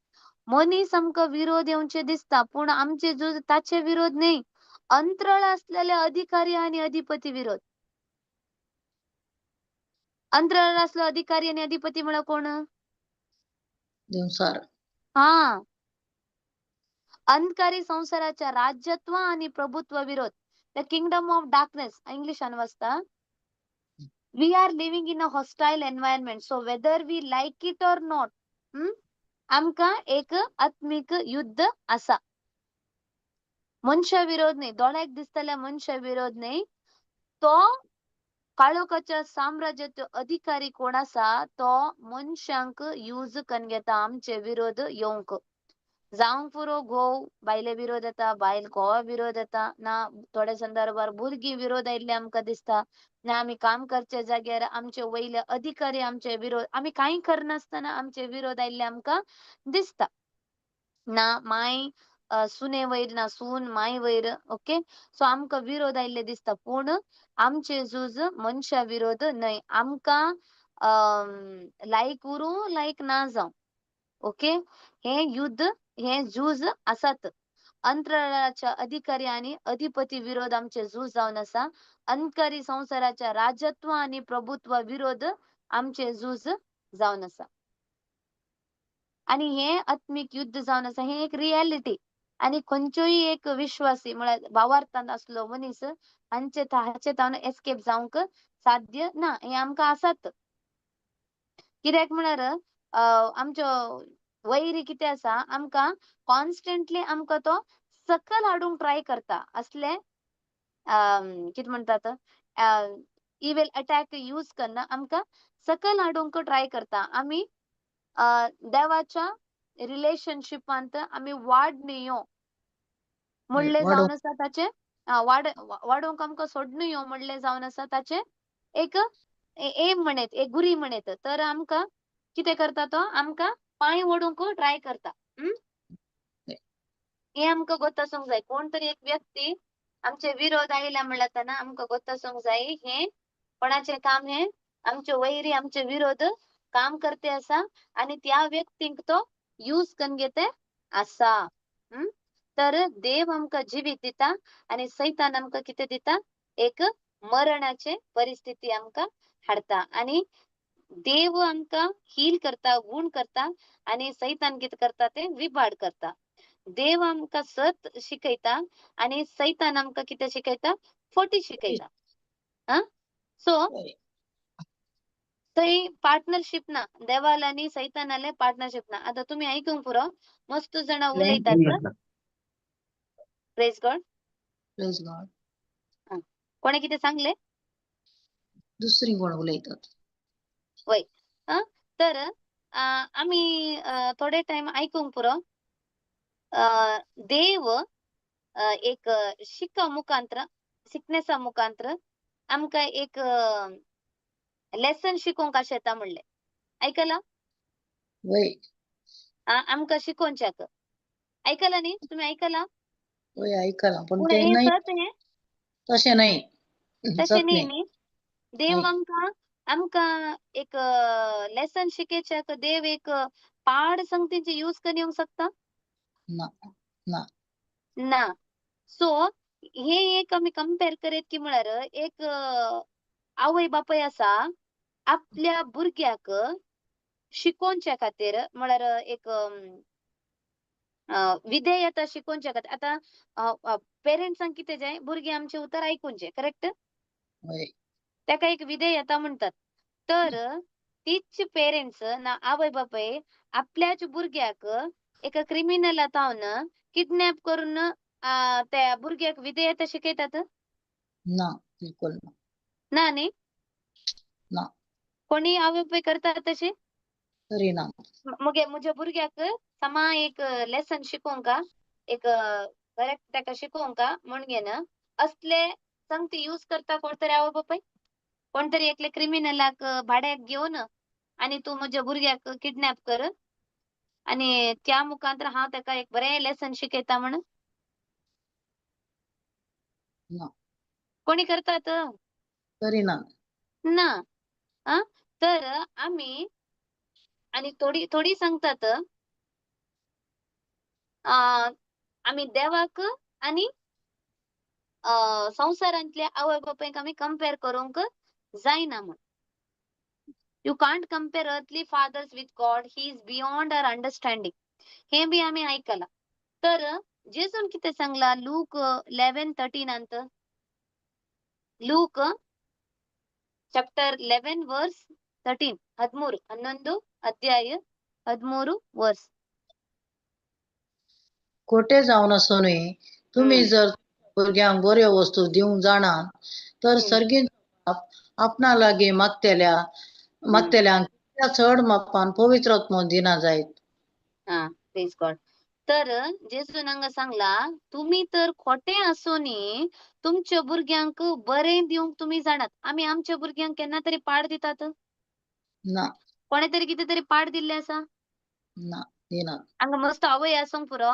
मनीस आमकां विरोध येवचे दिसता, पूण आमचें झूज ताचे विरोध न्हय, अंतराळ आसलेले अधिकारी आनी अधिपती विरोध. अंतराळ आसलो अधिकारी आनी अधिपती म्हळ्यार कोण? संवसार. हा, अंधकारी संवसाराच्या राज्यत्व आणि प्रभुत्व विरोध, the kingdom of darkness इंग्लिशान वाचता. We are living in a hostile environment, so whether we like it or not, आमकां एक आत्मीक युद्ध आसा. मनशा विरोध न्हय, दोळ्याक दिसतल्या मनशा विरोध न्हय, तो काळोखाच्या साम्राज्याचो अधिकारी कोण आसा तो मनशांक यूज करून घेता आमचे विरोध येवंक. जावंक पुरो घोव बायले विरोध येता, बायल घोवा विरोध येता, ना थोड्या संदर्भार भुरगीं विरोध आयिल्ले आमकां दिसता, ना आमी काम करच्या जाग्यार आमचे वयले अधिकारी आमचे विरोध, आमी कांय करनासतना आमचे विरोध आयिल्ले आमकां दिसता. ना माय सुने वयर, ना सून my वयर. ओके, सो आमकां विरोध आयिल्ले दिसता, पूण आमचे झूज मनशा विरोध न्हय. आमकां लायक उरूं लायक ना जावं, ओके, हें युद्ध हें झूज आसात. अंतराळाच्या अधिकारी आनी अधिपती विरोध आमचे झूज जावन आसा. अंधकारी संवसाराच्या राजत्व आनी प्रभुत्व विरोध आमचे झूज जावन आसा. आनी हें आत्मीक युद्ध जावन आसा, हें एक रियलिटी. आनी खंयचोय एक विश्वासी म्हळ्यार भावार्थान आसलो मनीस हांचे हाचे तावन एस्केप जावंक साध्य ना. हें आमकां आसात. कित्याक म्हळ्यार आमचो वैरी कितें आसा, आमकां कॉन्स्टंटली आमकां तो सकल हाडूंक ट्राय करता. असले कितें म्हणटात इवेल अटॅक यूज करना आमकां सकल हाडूंक ट्राय करता. आमी देवाच्या रिलेशनशिपांत आमी वाड न्हय म्हणलें जावन आसा ताचें, वाडोवंक आमकां सोडून यो म्हणलें जावन आसा ताचें एक एम म्हणेत, एक गुरी म्हणेत. तर आमकां कितें करता तो, आमकां पांय ओडूंक ट्राय करता. हें आमकां गोत आसूंक जाय. कोण तरी एक व्यक्ती आमचे विरोध आयला म्हणल्यार तेन्ना आमकां गोत आसूंक जाय हें कोणाचें काम, हें आमचे वैरी आमचे विरोध काम करते आसा आनी त्या व्यक्तींक तो यूज करून घेते आसा. तर देव आमकां जिवीत दिता आनी सैतान आमकां कितें दिता, एक मरणाचे परिस्थिती आमकां हाडटा. आनी देव आमकां हील करता, गूण करता आनी सैतान कितें करता ते विबाड करता. देव आमकां सत शिकयता आनी सैतान आमकां कितें शिकयता, फटी शिकयता. सो थंय पार्टनरशीप ना, देवाल आनी सैतानाले पार्टनरशीप ना. आतां तुमी आयकूंक पुरो, मस्त जाणां उलयतात. Praise God. Praise God. कोणे कितें सांगलें? दुसरी कोण उलयतात? वय. तर आमी थोडे टायम आयकूंक पुरो. देव एक शिका मुखांत्र, सिकनेसा मुखांत्र आमकां एक लेसन शिकोवंक आशेता म्हणलें. आयकलां? वय. आमकां शिकोवच्याक. आयकलां न्ही? तुमी आयकलां? वय, आयकलां, पूण पूण तें हें न्हय. सत हें? तशें न्हय. तशें सत न्ही न्हय. न्ही? देव न्हय. आमकां आमकां एक लेसन शिकेच्याक देव एक पाड संगतींचे यूज करून येवंक शकता? ना ना. ना. सो हे एक आमी कंपेर करीत की म्हळ्यार एक आवय बापूय आसा आपल्या भुरग्याक शिकोवच्या खातीर, म्हळ्यार एक विधेयता शिकोवच्या खातीर. आतां पेरंट्सांक कितें जाय, भुरगीं आमचें उतर आयकुचें, करेक्ट? वय. ताका एक विधेयता म्हणटात. तर तीच पेरंट्स ना आवय बापूय आपल्याच भुरग्याक एका क्रिमिनला तावन किडनॅप करून त्या भुरग्याक विधेयता शिकयतात? ना, बिलकुल ना. ना न्ही? ना. कोणी आवय बापूय करतात तशें? तरी ना. मगे म्हज्या भुरग्याक समा एक लेसन शिकोवंक, एक करेक्ट ताका शिकोवंक म्हण घेन असले संगती यूज करता कोण तरी आवय बापूय? कोण तरी एकले क्रिमिनलाक भाड्याक घेवन आनी तूं म्हज्या भुरग्याक किडनॅप कर आनी त्या मुखांतर हांव ताका एक बरें लेसन शिकयता म्हण? ना. कोणी करतात? तरी ना. ना. तर आमी आनी थोडी थोडी सांगतात आमी देवाक आनी संवसारांतल्या आवय बापायक आमी कंपेर करूंक जायना म्हूण. You can't compare earthly fathers with God, he is beyond our understanding. हें बी आमी आयकलां. तर जेजून कितें सांगलां लूक 11:13, लूक ಚಾಪ್ಟರ್ 11 ವರ್ಸ್ 13, 13, 11 ಅಧ್ಯಾಯ 13 वर्स. खोटे जावन आसुनूय तुमी जर भुरग्यांक बऱ्यो वस्तू दिवंक जाणात तर सर्गींत बाप आपणा लागीं मागतेल्या मागतेल्यांक कितल्या चड मापान पवित्र आत्मो दिना जायत. हा, प्रेज गॉड. तर जेजून हांगा सांगला, तुमी तर खोटे आसूनी तुमच्या भुरग्यांक बरें दिवंक तुमी जाणात. आमी आमच्या भुरग्यांक केन्ना तरी पाड दितात? ना. कोणे तरी कितें तरी पाड दिल्लें आसा? ना, दिनात. हांगा मस्त आवय आसूंक पुरो,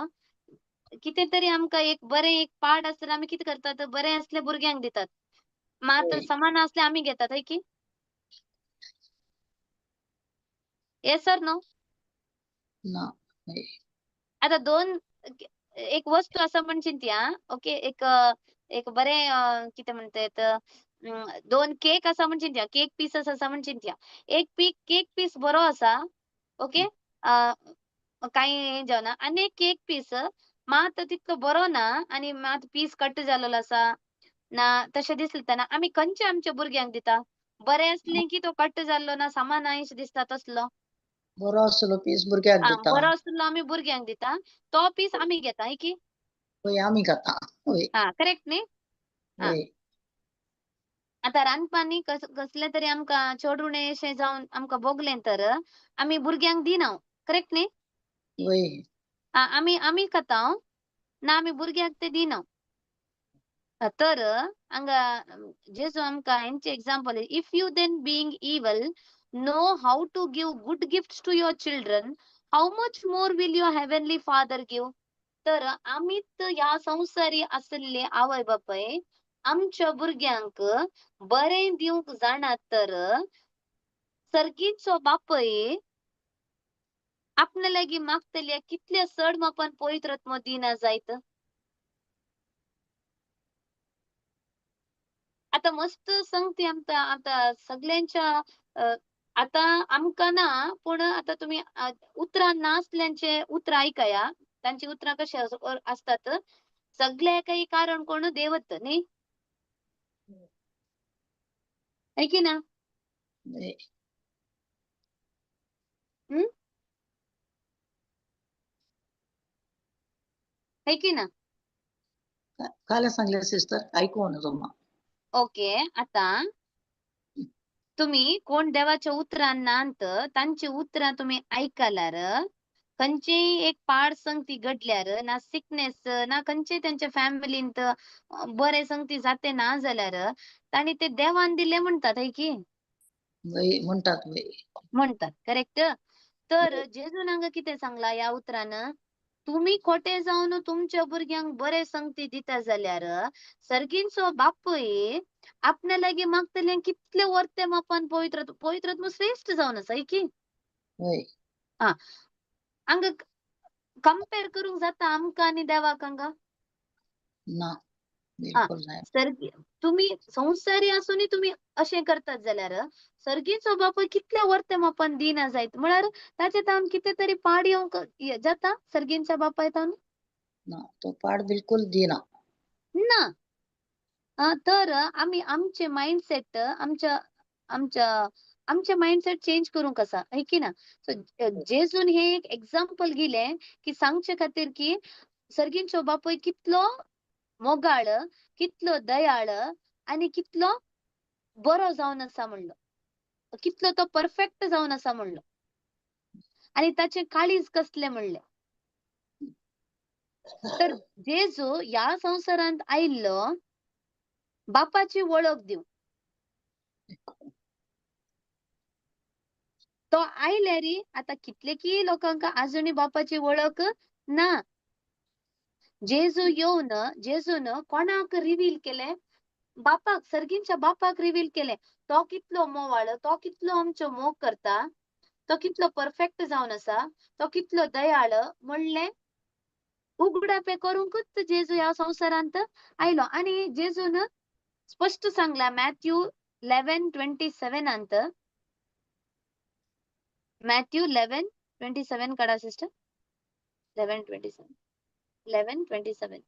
कितें तरी आमकां एक बरें एक पाड आसल्यार आमी कितें करतात, बरें आसलें भुरग्यांक दितात, मात समान आसलें आमी घेतात, हय की? Yes or no? ना. आतां दोन एक वस्तू आसा म्हण चिंतया, ओके, एक एक बरें कितें म्हणटा, दोन केक आसा म्हण चिंतया, केक पीस आसा म्हण चिंतया. एक केक पीस बरो आसा, ओके, कांय हें जावना, आनी एक केक पीस मात तितलो बरो ना आनी मात पीस कट जाल्लो आसा ना तशें दिसलें तेन्ना आमी खंयचे आमच्या भुरग्यांक दिता? बरें आसलें की तो कट जाल्लो ना सामान ना दिसता तसलो? बरो आसलो पीस भुरग्याक दिता. बरो आसलो आमी भुरग्यांक दिता, तो पीस आमी घेता, हय की? हय, आमी खाता. हय. हा, करेक्ट न्ही? हय. आतां रांदपानी कसलें तरी आमकां चड उणें अशें जावन आमकां भोगलें तर आमी भुरग्यांक दिना, करेक्ट न्ही? वय. आमी आमी खाता ना, आमी भुरग्यांक ते दिना. तर हांगा जेजू आमकां हेंचे example, if you then being evil know how to give good gifts to your children, how much more will your heavenly father give. तर आमीच ह्या संवसारी आशिल्ले आवय बापाय आमच्या भुरग्यांक बरें दिवंक जाणात तर सर्गीचो बापय आपणे लागीं मागतल्या कितल्या चड मापान पवित्र आत्मो दिना जायत. आतां मस्त संगती आमकां आतां सगल्यांच्या आतां आमकां ना, पूण आतां तुमी उतरां नासल्यांचे उतरां आयकया, तांची उतरां कशी आसतात, सगळ्या काही कारण कोण देवत न्ही, हय की ना? हम्म, है की ना? कायला सांगले सिस्टर, ऐकू ना तुम्हा. ओके, आता तुम्ही कोण देवाच्या उतरां नांत, तांची उतरां तुम्ही आयकल्यार खंयचेय एक पाड संगती घडल्यार ना सिकनेस ना खंयचेय त्यांच्या फॅमिलींत बरे संगती जाते ना जाल्यार तांणी ते देवान दिले म्हणतात, है की? वय म्हणतात वय. म्हणतात, करेक्ट. तर जेजून हांगा कितें सांगला ह्या उतरान, तुमी खोटे जावन तुमच्या भुरग्यांक बरे संगती दिता जाल्यार सर्गींचो बापूय आपल्या लागीं मागतले कितले वर्ते मापान पवित्र पवित्रात्मो श्रेश्ठ जावन आसा, है की? वय. हा, हांगा कंपेर करूंक जाता आमकां आनी देवाक हांगा? ना, हा, बिलकुल नाही. सर्गी तुमी संवसारी आसूनय तुमी अशें करतात जाल्यार सर्गीचो बापूय कितले वर्ते मापान दिना जायत, म्हळ्यार ताचे तावन कितें तरी पाड येवंक जाता सर्गींच्या बापाय तावन? ना, तो पाड बिलकुल दिना. ना. तर आमी आमचे मायंडसेट आमच्या आमच्या आमचे मायंडसेट चेंज करूंक आसा, है की ना? सो जेजून हे एक एग्जाम्पल दिलें की सांगचे खातीर की सर्गींचो बापूय कितलो मोगाळ, कितलो दयाळ आनी कितलो बरो जावन आसा म्हणलो, कितलो तो परफेक्ट जावन आसा म्हणलो, आनी ताचें काळीज कसलें म्हणलें. तर जेजू ह्या संवसारांत आयिल्लो बापाची वळख दिवंक. तो आयल्यारी आतां कितले की लोकांक आजुनूय बापाची वळख ना. जेजू येवन जेजून कोणाक रिवील केलें? बापाक, सर्गींच्या बापाक रिवील केलें. तो कितलो मोवाळ, तो कितलो आमचो मोग करता, तो कितलो परफेक्ट जावन आसा, तो कितलो दयाळ म्हणलें उगडापें करूंकच जेजू ह्या संवसारांत आयलो. आनी जेजून स्पश्ट सांगला मॅथ्यू 11:27, मॅथ्यू 11:27 काडा सिस्टर, 11:27, 11:27.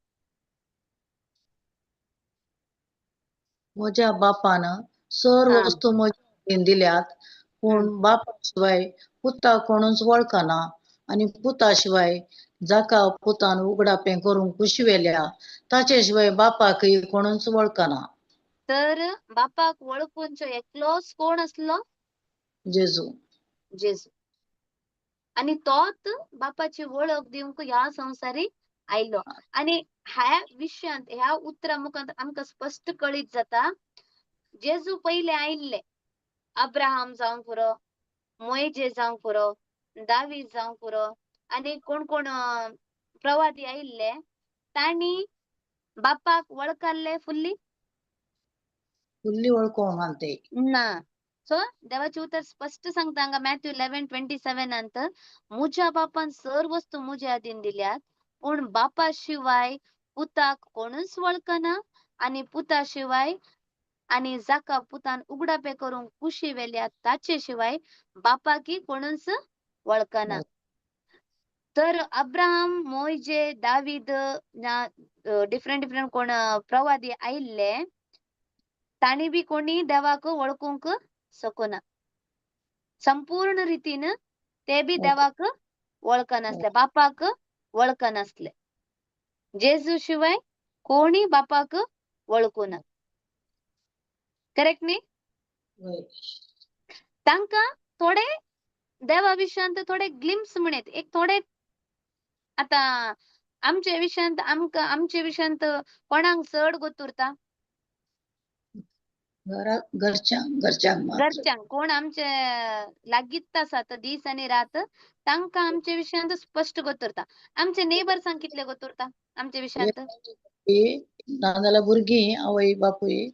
म्हज्या बापान सर वस्तू म्हज्या हातीन दिल्यात, पूण बापा शिवाय पुता कोणूच वळखना आनी पुता शिवाय जाका पुतान उगडापें करूंक कुशिवेल्या ताचे शिवाय बापाकय कोणूच वळखना. तर बापाक वळखूनचो एकलोच कोण आसलो? जेजू. जेजू. आनी तोच बापाची वळख दिवंक ह्या संवसारी आयलो. आनी ह्या विशयांत ह्या उतरां मुखार आमकां स्पश्ट कळीत जाता, जेजू पयले आयिल्ले अब्राहम जावंक पुरो, मोयजे जावंक पुरो, दावीद जावंक पुरो, आनी कोण कोण प्रवादी आयिल्ले, तांणी बापाक वळखल्ले फुल्ली? फुल्ली वळखूंक ते ना. सो देवाचें उतर स्पश्ट सांगता हांगा मॅथ्यू 11:27, मुज्या बापान सर वस्तू मुज्या हातीन दिल्यात, पूण बापा शिवाय पुताक कोणूच वळखना आनी पुता शिवाय आनी जाका पुतान उगडापें करूंक कुशी व्हेल्या ताचे शिवाय बापाकी कोणूच वळखना. तर अब्राहम, मोयजे, दावीद ना डिफरंट डिफरंट कोण प्रवादी आयिल्ले, तांणी बी कोणी देवाक वळखूंक शकना संपूर्ण रितीन, ते बी देवाक वळखनासले, बापाक वळखनासले. जेजू शिवाय कोणी बापाक वळखूना, करेक्ट न्ही? तांकां थोडे देवा विशयांत थोडे ग्लिम्स म्हणत एक थोडे, आतां आमचे विशयांत आमकां आमचे विशयांत कोणाक चड गोत उरता? घरच्यांक, घरच्यांक, घरच्यांक कोण आमचे लागींच आसात दीस आनी रात, तांकां आमचे विशयांत स्पश्ट गोत उरता. आमचे नेबर्सांक कितले गोत उरता आमचे विशयांत? नाजाल्यार भुरगीं, आवय बापूय,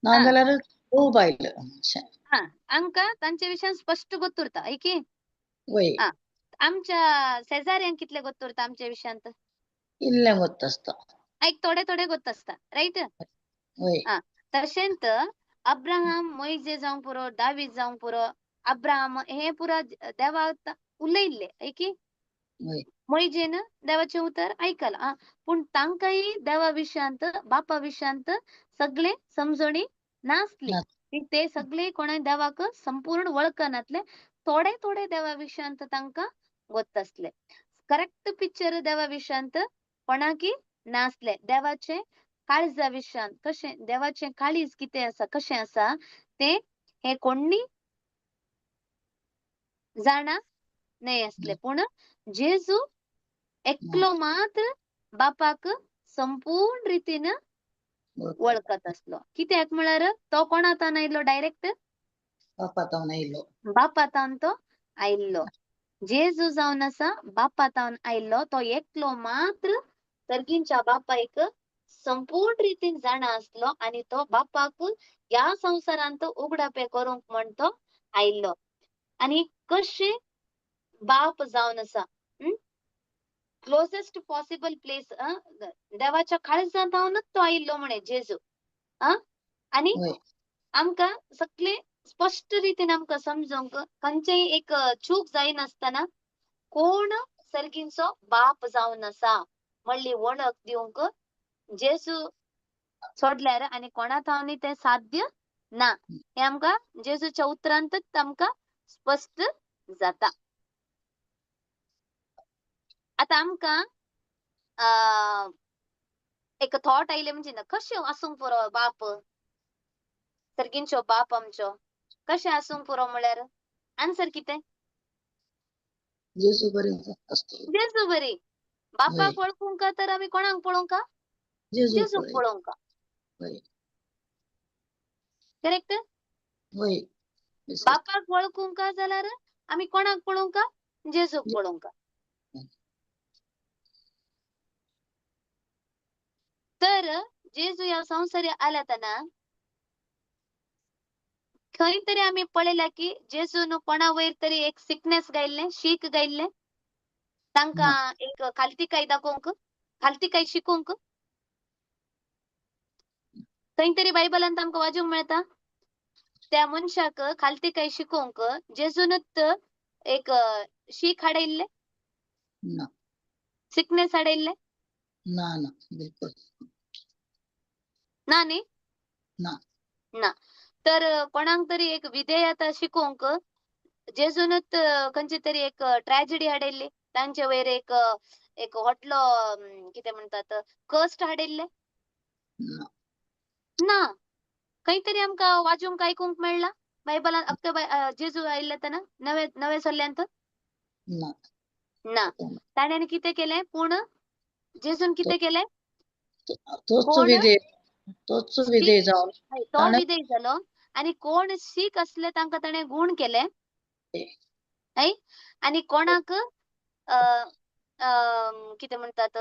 नाजाल्यार घोव बायल. हा, आमकां तांचे विशयांत स्पश्ट गोत उरता, है की? वय. हा, आमच्या शेजाऱ्यांक कितले गोत उरता आमच्या विशयांत? इल्लें गोत आसता, एक थोडे थोडे गोत आसता, रायट? वय. हा, तशेंच अब्राहम, मोयजे जावंक पुरो, दावीद जावंक पुरो, अब्राहम हे पुरा देवाक उलयल्ले, है की? मोयजेन देवाचें उतर आयकलां, पूण तांकांय देवा विशयांत बापा विशयांत सगळे समजणी नासली, ते सगळे कोणाय देवाक संपूर्ण वळखनातले. थोडे थोडे देवा विशयांत तांकां गोत्त आसले. करेक्ट पिक्चर देवा विशयांत कोणाकी नासले. देवाचे काळजा विशयांत कशें, देवाचें काळीज कितें आसा, कशें आसा तें हे कोणी जाणा न्हय आसले. पूण जेजू एकलो मात्र बापाक संपूर्ण रितीन वळखत आसलो. कित्याक म्हळ्यार तो कोणा तावन आयिल्लो? डायरेक्ट बापा तावन आयिल्लो. बापा तावन तो आयिल्लो. जेजू जावन आसा बापा तावन आयिल्लो. तो एकलो मात्र सर्गींच्या बापायक संपूर्ण रितीन जाणा आसलो आनी तो बापाक ह्या संवसारांत उगडापे करूंक म्हण तो आयिल्लो. आनी कशें बाप जावन आसा क्लोजेस्ट पॉसिबल प्लेस, देवाच्या काळजांत जावनच तो आयिल्लो म्हणे जेजू. आनी आमकां सगळे स्पश्ट रितीन आमकां समजूंक खंयचेय एक चूक जायनासतना कोण सर्गींचो बाप जावन आसा म्हणली वळख दिवंक जेजू सोडल्यार आनी कोणा थावनी तें साध्य ना. हें आमकां जेजूच्या उतरांतच आमकां स्पश्ट जाता. आतां आमकां एक थॉट आयले म्हणजे ना, कशें आसूंक पुरो बाप, सर्गींचो बाप आमचो कशें आसूंक पुरो म्हळ्यार आन्सर कितें? जेजू बरी आसतलो. जेजू बरी. बापाक वळखूंक तर आमी कोणाक पळोवंक? जेजूक पळोवंक. करेक्ट? बापाक वळखूंक जाल्यार आमी कोणाक पळोवंक? जेजूक पळोवंक. तर जेजू ह्या संवसारी आल्या तेन्ना खंय तरी आमी पळयला की जेजून कोणा वयर तरी एक सिकनेस गायल्लें, शीक गायल्लें, तांकां एक खालतीकाय दाखोवंक, खालतीकाय शिकोवंक. खंय तरी बायबलांत आमकां वाजूंक मेळटा त्या मनशाक खालतीकाय शिकोवंक जेजूनच एक शीक हाडयल्लें, सिकनेस हाडयल्लें ना? ना, बिलकुल ना. न्ही ना. ना. तर कोणाक तरी एक विधेयता शिकोवंक जेजूनच खंयची तरी एक ट्रॅजेडी हाडयल्ली, तांचे वयर एक एक व्हडलो कितें म्हणटात कश्ट हाडयल्ले ना. खंय तरी आमकां वाजूंक आयकूंक मेळ्ळा बायबलान अख्खे जेजू आयिल्ले तेन्ना नवे नवे सल्ल्यांत ना. ताणें कितें केलें? पूण जेजून कितें केलें? तोच विधेय, तोच विधेय जावन तो विधेय जालो आनी कोण शीक आसले तांकां ताणें गूण केले आनी कोणाक कितें म्हणटात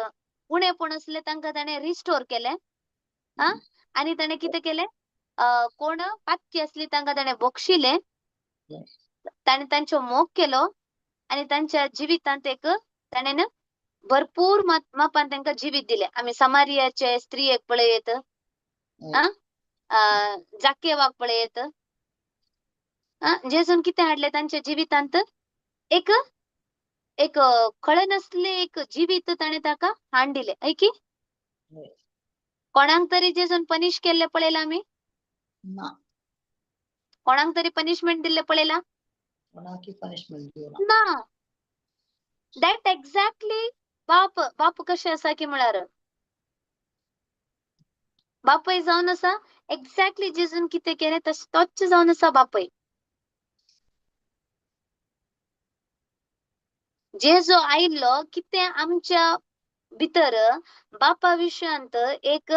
उणेपण आसले तांकां ताणें रिस्टोर केलें. आनी ताणें कितें केलें? कोण पातकी आसली तांकां ताणें बक्षिलें, ताणें तांचो मोग केलो आनी तांच्या जिवितांत एक ताणें भरपूर मापान तांकां जिवीत दिलें. आमी समारियाचे स्त्रियेक पळयत, जाकेवाक पळयत, जेजून कितें हाडलें तांच्या जिवितांत? एक एक कळनासलें एक जिवीत ताणें ताका हाड दिलें. हय की कोणाक तरी जेजून पनिश केल्लें पळयलां आमी? कोणाक तरी पनिशमेंट दिल्लें पळयलां? ना. That exactly बाप बाप कशें आसा की म्हळ्यार बापय जावन आसा एक्झॅक्टली जेजून कितें केलें तशें तोच जावन आसा बापय. जेजू आयिल्लो कितें आमच्या भितर बापा विशयांत एक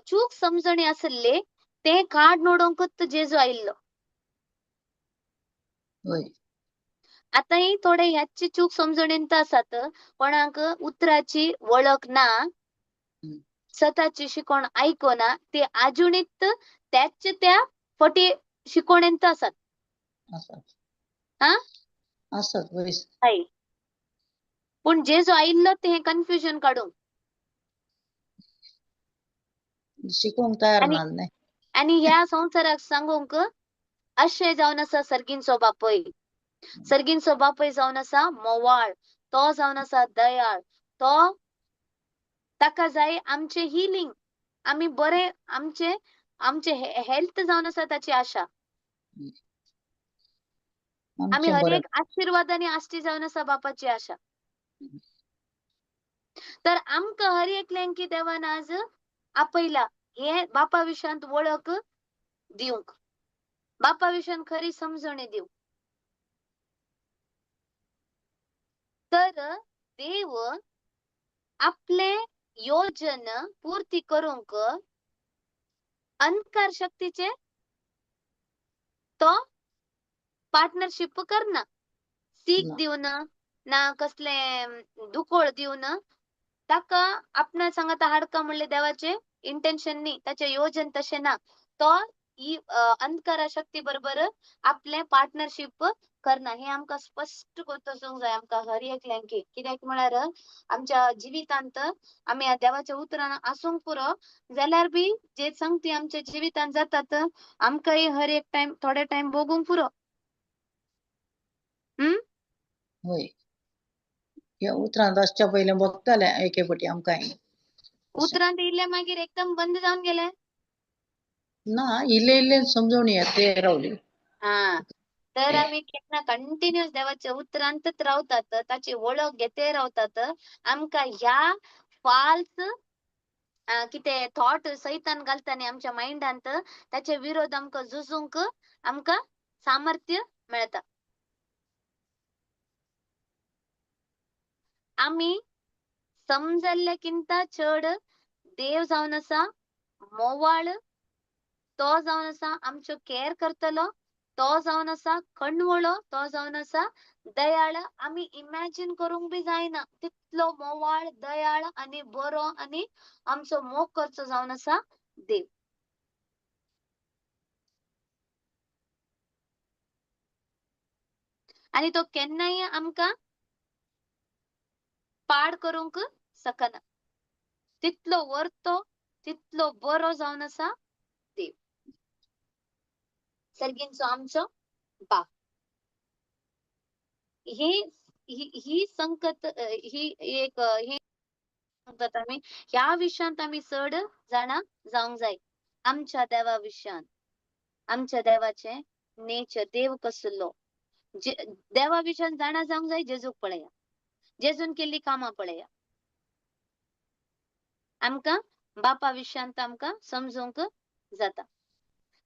चूक समजणी आसली तें काड उडोवंकूच जेजू आयिल्लो. आतांय थोडे ह्याच चूक समजणेंत आसात, कोणाक उतराची वळख ना, सताची शिकोण आयकोना, ते आजुनीत त्याच त्या फटी शिकोणेंत आसात. हय, पूण जेजू आयिल्लो ते हें कन्फ्युजन काडूंक शिकोवंक तयार ना. आनी ह्या संवसाराक सांगूंक अशें जावन आसा सर्गींचो बापय. सर्गींचो बापय जावन आसा मोवाळ, तो जावन आसा दयाळ, तो ताका जाय आमचें हिलींग, आमी बरे, आमचे आमचे हेल्थ जावन आसा ताची आशा. आमी आमचें हर बरें. एक आशिर्वादांनी आसची जावन आसा बापाची आशा. तर आमकां हर एकल्यांकी देवान आज आपयला हे बापा विशयांत वळख दिवंक, बापा विशयान खरी समजणी दिवंक. तर देव आपले योजन पूर्ती करूंक अंधकार शक्तीचे तो पार्टनरशीप करना, सीख ना. दिवन ना कसले दुकोळ दिवन ताका आपणा सांगाता हाडका म्हणले देवाचे इंटेन्शन न्ही, ताचें योजन तशें ना. तो ही अंधकारा शक्ती बरोबर आपले पार्टनरशीप करना. हे आमकां स्पश्ट गोत आसूंक जाय आमकां हर एकल्यांकी. कित्याक म्हळ्यार आमच्या जिवितांत आमी ह्या देवाच्या उतरान आसूंक पुरो जाल्यार बी जे संगती आमच्या जिवितांत जातात आमकांय हर एक टायम थोडे टायम भोगूंक पुरो. वय, ह्या उतरांत आसच्या पयलें भोगतालें एके फावटी आमकांय. उतरांत येयले मागीर एकदम बंद जावन गेले ना, इल्लें इल्लें समजवणी येत ते रावली. हा. तर आमी केन्ना कंटिन्युअस देवाच्या उतरांतच रावतात, ताची वळख घेते रावतात, आमकां ह्या फाल्स कितें थॉट सैतान घालता न्ही आमच्या मायंडांत, ताचे विरोध आमकां झुजूंक आमकां सामर्थ्य मेळटा. आमी समजल्ले किंता चड देव जावन आसा मोवाळ, तो जावन आसा आमच्यो कॅर करतलो, तो जावन आसा कणवळो, तो जावन आसा दयाळ. आमी इमॅजीन करूंक बी जायना तितलो मोवाळ, दयाळ आनी बरो आनी आमचो मोग करचो जावन आसा देव. आनी तो केन्नाय आमकां पाड करूंक शकना, तितलो वर्तो तितलो बरो जावन आसा देव सर्गींचो आमचो बाप. ही ही संकत ही एक हे सांगतात आमी ह्या विशयांत आमी चड जाणा जावंक जाय. आमच्या देवा विशयान, आमच्या देवाचें नेचर, देव कसलो, देवा विशयान जाणा जावंक जाय. जेजूक पळया, जेजून केल्ली कामां पळया, आमकां बापा विशयांत आमकां समजूंक जाता.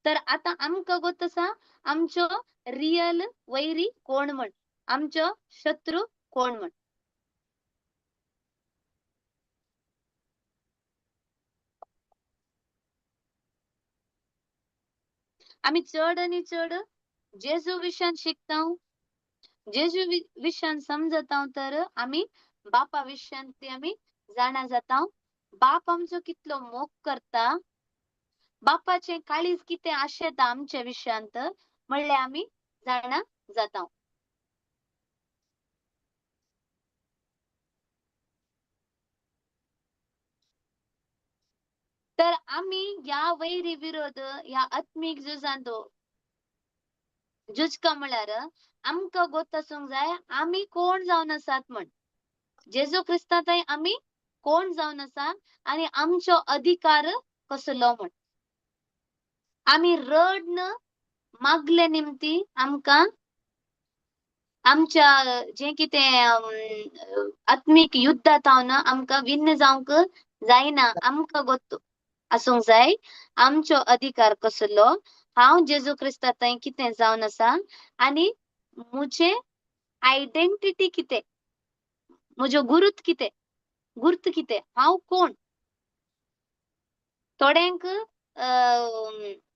तर आतां आमकां गोत आसा आमच्यो रियल वैरी कोण म्हण, आमचो शत्रू कोण म्हण. आमी चड आनी चड जेजू विशयान शिकता, जेजू विशयान समजता, तर आमी बापा विशयान ती आमी जाणा जाता. बाप आमचो कितलो मोग करता, बापाचें काळीज कितें आशेता आमच्या विशयांत म्हणल्यार आमी जाणा जाता. तर आमी ह्या वैरी विरोध ह्या आत्मीक झुजांत झुजका म्हळ्यार आमकां गोत आसूंक जाय आमी कोण जावन आसात म्हण. जेजू क्रिस्तांत आमी कोण जावन आसा आनी आमचो अधिकार कसलो म्हण. आमी रडन मागले निमती आमकां आमच्या जें कितें आत्मीक युद्धांत आमकां विन्न जावंक जायना. आमकां गोत आसूंक जाय आमचो अधिकार कसलो, हांव जेजू क्रिस्ता थंय कितें जावन आसा आनी म्हजें आयडेंटिटी कितें, म्हज्यो गुरूत कितें, गुर्त कितें, हांव कोण. थोड्यांक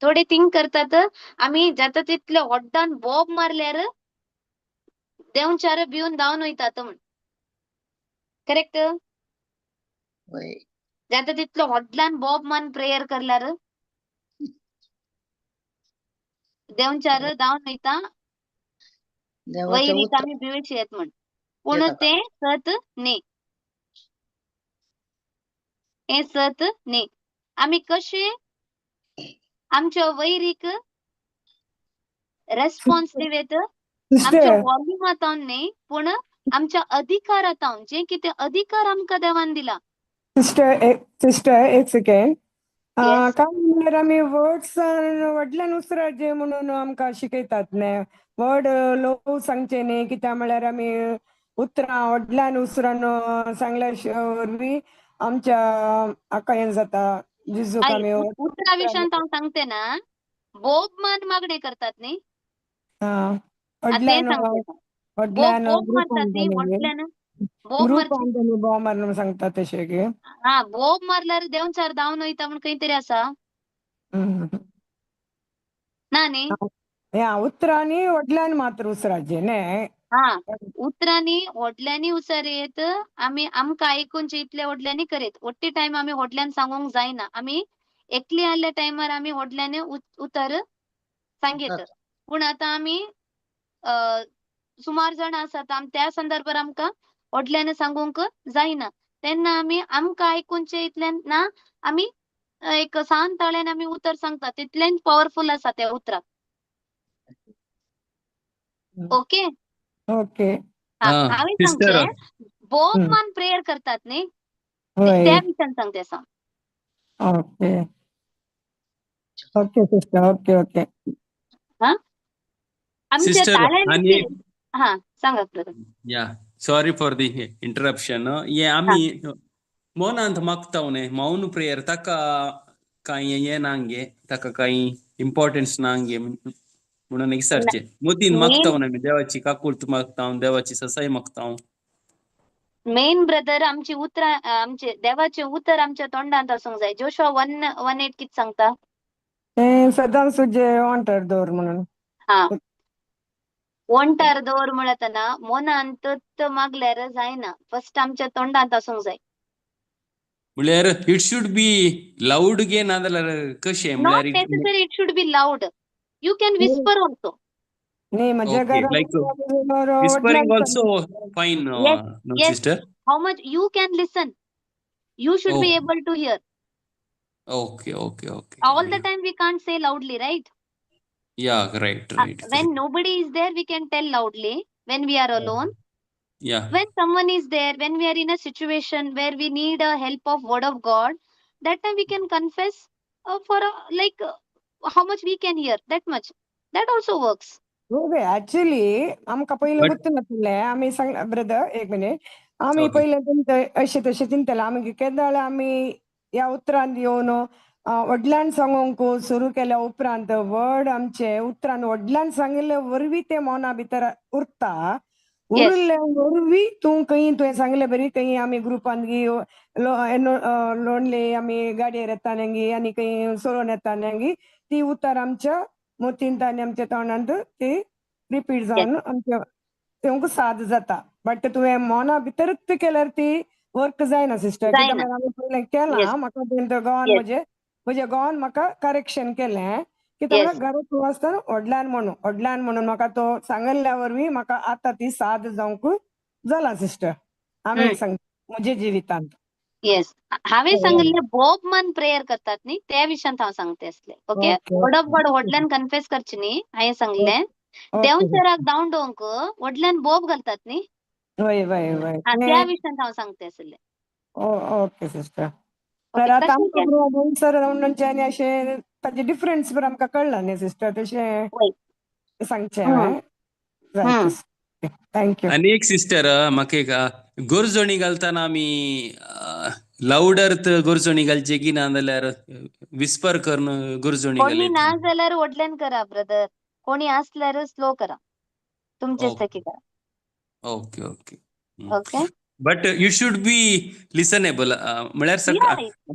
थोडे थिंक करतात आमी जाता तितले व्हड्डान बोब मारल्यार देंवचार भिवन धांवन वयतात म्हण. करेक्ट? जाता तितलो व्हडल्यान बोब मारून प्रेयर करल्यार देंवचार धांवन वयता, वैरीक आमी भिवची येत म्हण. पूण तें सत न्ही, हें सत न्ही. आमी कशें आमच्या वैरीक रेस्पॉन्स दिवेत आमच्या वॉल्युमांतावन न्ही, पूण आमच्या अधिकारांतावन, जें कितें अधिकार आमकां देवान दिला. सिस्टर एक सेकेंड. काय म्हणल्यार आमी वर्ड्सान व्हडल्यान उसराचे म्हणून आमकां शिकयतात न्ही, व्हड ल्हव सांगचें न्ही, कित्याक म्हळ्यार आमी उतरां व्हडल्यान उसरान सांगल्या वरवीं आमच्या हाका हें जाता जेजूक आई आमी उतरा विशयांत हांव सांगते ना, बोब मान मागणे करतात न्ही. आं, आं, तें व्हडल्यान सांगते. बोब व्हडल्यान बोब ग्रुपान मारतात न्ही न्ही, व्हडल्यान बोब ग्रुपान मारचे. तेणी बोब मारून सांगता तशें गे. हा, बोब मारल्यार देंवचार धांवन वयता म्हूण खंय तरी आसा ना न्ही. ह्या उतरांनी व्हडल्यान मात्र उसराचें न्ही. हा, उतरांनी व्हडल्यांनी उचार येत आमी आमकां आयकुचे इतले व्हडल्यांनी करीत. ಒಟ್ಟಿ टायम आमी व्हडल्यान सांगूंक जायना. आमी एकली आहल्या टायमार आमी व्हडल्यांनी उतर सांगयत. पूण आतां आमी सुमार जाणां आसात, त्या संदर्भार आमकां व्हडल्यान सांगूंक जायना. तेन्ना आमी आमकां आयकुचे इतल्यान ना, आमी एक सान ताळ्यान आमी उतर सांगता, तितलेंच पावरफूल आसा त्या उतराक. ओके. ओके. हा, हांवें सिस्टर. सांगचें, बोब मान प्रेयर करतात न्ही, वय. त्या विशयान सांगते आसा. Okay okay sister, okay okay. हा, आमच्या सिस्टर ताळ्यान आनी हा, सांगात brother. Yeah, sorry for the interruption. हे आमी मनांत मागता न्ही मौन प्रेयर, ताका कांय हें ना गे, ताका कांय इम्पॉर्टन्स ना गे म्हणून विचारचें. मोतीन मागता न्ही आमी, देवाची काकूर्त मागता, देवाची ससाय मागता. मेन ब्रदर, आमची उतरां, आमचे देवाचे उतर आमच्या तोंडांत आसूंक जाय. जोशुआ 1:1-8 कितें सांगता? तें सदांच तुजे वंठार दवर म्हणून. हा, वंठार दवर म्हणतना मनांत मागल्यार जायना, फर्स्ट आमच्या तोंडांत आसूंक जाय. म्हळ्यार it should be loud गे, नाजाल्यार कशें? Not म्हळ्यार necessary it should be loud, you can whisper also. न्ही, म्हज्या Okay, घरांत like, whispering also fine? Yes, no yes. Sister. How much you can listen, you should be Oh. able to hear. Okay. All the time we can't say loudly, right? Yeah, right. When nobody is there, we can tell loudly when we are alone. When someone is there, when we are in a situation where we need a help of word of God, that time we can confess for a, like how much we can hear, that much, that also works. वय, actually आमकां पयलीं But गुत्त नासलें. आमी सांग brother, एक minute. आमी पयलें चिंत अशें तशें चिंतले आमी. केन्ना आमी ह्या उतरान येवन व्हडल्यान सांगूंक सुरू केल्या उपरांत, व्हड आमचे उतरान व्हडल्यान सांगिल्ले वरवीं तें मना भितर उरता. उरिल्ले वरवीं तूं खंय तुवें सांगले बरी, खंय आमी ग्रुपान गी लोणले आमी गाडयेर येताना गी आनी खंय सोरोन येताना गी, ती उतर आमच्या मोतींत आनी आमच्या तोंडांत ती रिपीट जावन आमच्या तेंका साद जाता. बट तुवें मना भितरूच केल्यार ती वर्क जायना सिस्टर. कित्याक जायना. म्हळ्यार आमी पयलें केलां. म्हाका तें गोवान म्हजे म्हज्या गोवान म्हाका करेक्शन केलें. कित्याक म्हळ्यार घरांत तूं आसतना व्हडल्यान म्हणून, व्हडल्यान म्हणून म्हाका तो सांगल्ल्या वरवीं म्हाका आतां ती साद जावंक जाला सिस्टर. हांवें सांग म्हज्या जिवितांत. येस, हांवें सांगिल्लें बोब मन प्रेयर करतात न्ही, त्या विशयांत हांव सांगते आसलें. Okay, word of God व्हडल्यान कन्फेस करचे न्ही हांवें सांगलें. देंवचाराक धांवडोवंक व्हडल्यान बोब घालतात न्ही. वय वय वय हा, त्या विशयांत हांव सांगते आसलें. Okay sister. Okay, तर आतां तशें आमकां केन्ना देंवचार धांवडोवचें आनी अशें ताजें डिफरन्स बरें आमकां कळ्ळा न्ही सिस्टर, तशें सांगचें हांवें जायत. Thank you. आनी एक सिस्टर, म्हाका एक गोरजणी घालतना आमी लावडर गोरजणी घालची की ना जाल्यार विस्पर करून गोरजणी कोणी घालयत? ना जाल्यार व्हडल्यान करा ब्रदर, कोणी आसल्यार स्लो करा, तुमचे सखी करा. Okay okay okay. But you should be listenable म्हळ्यार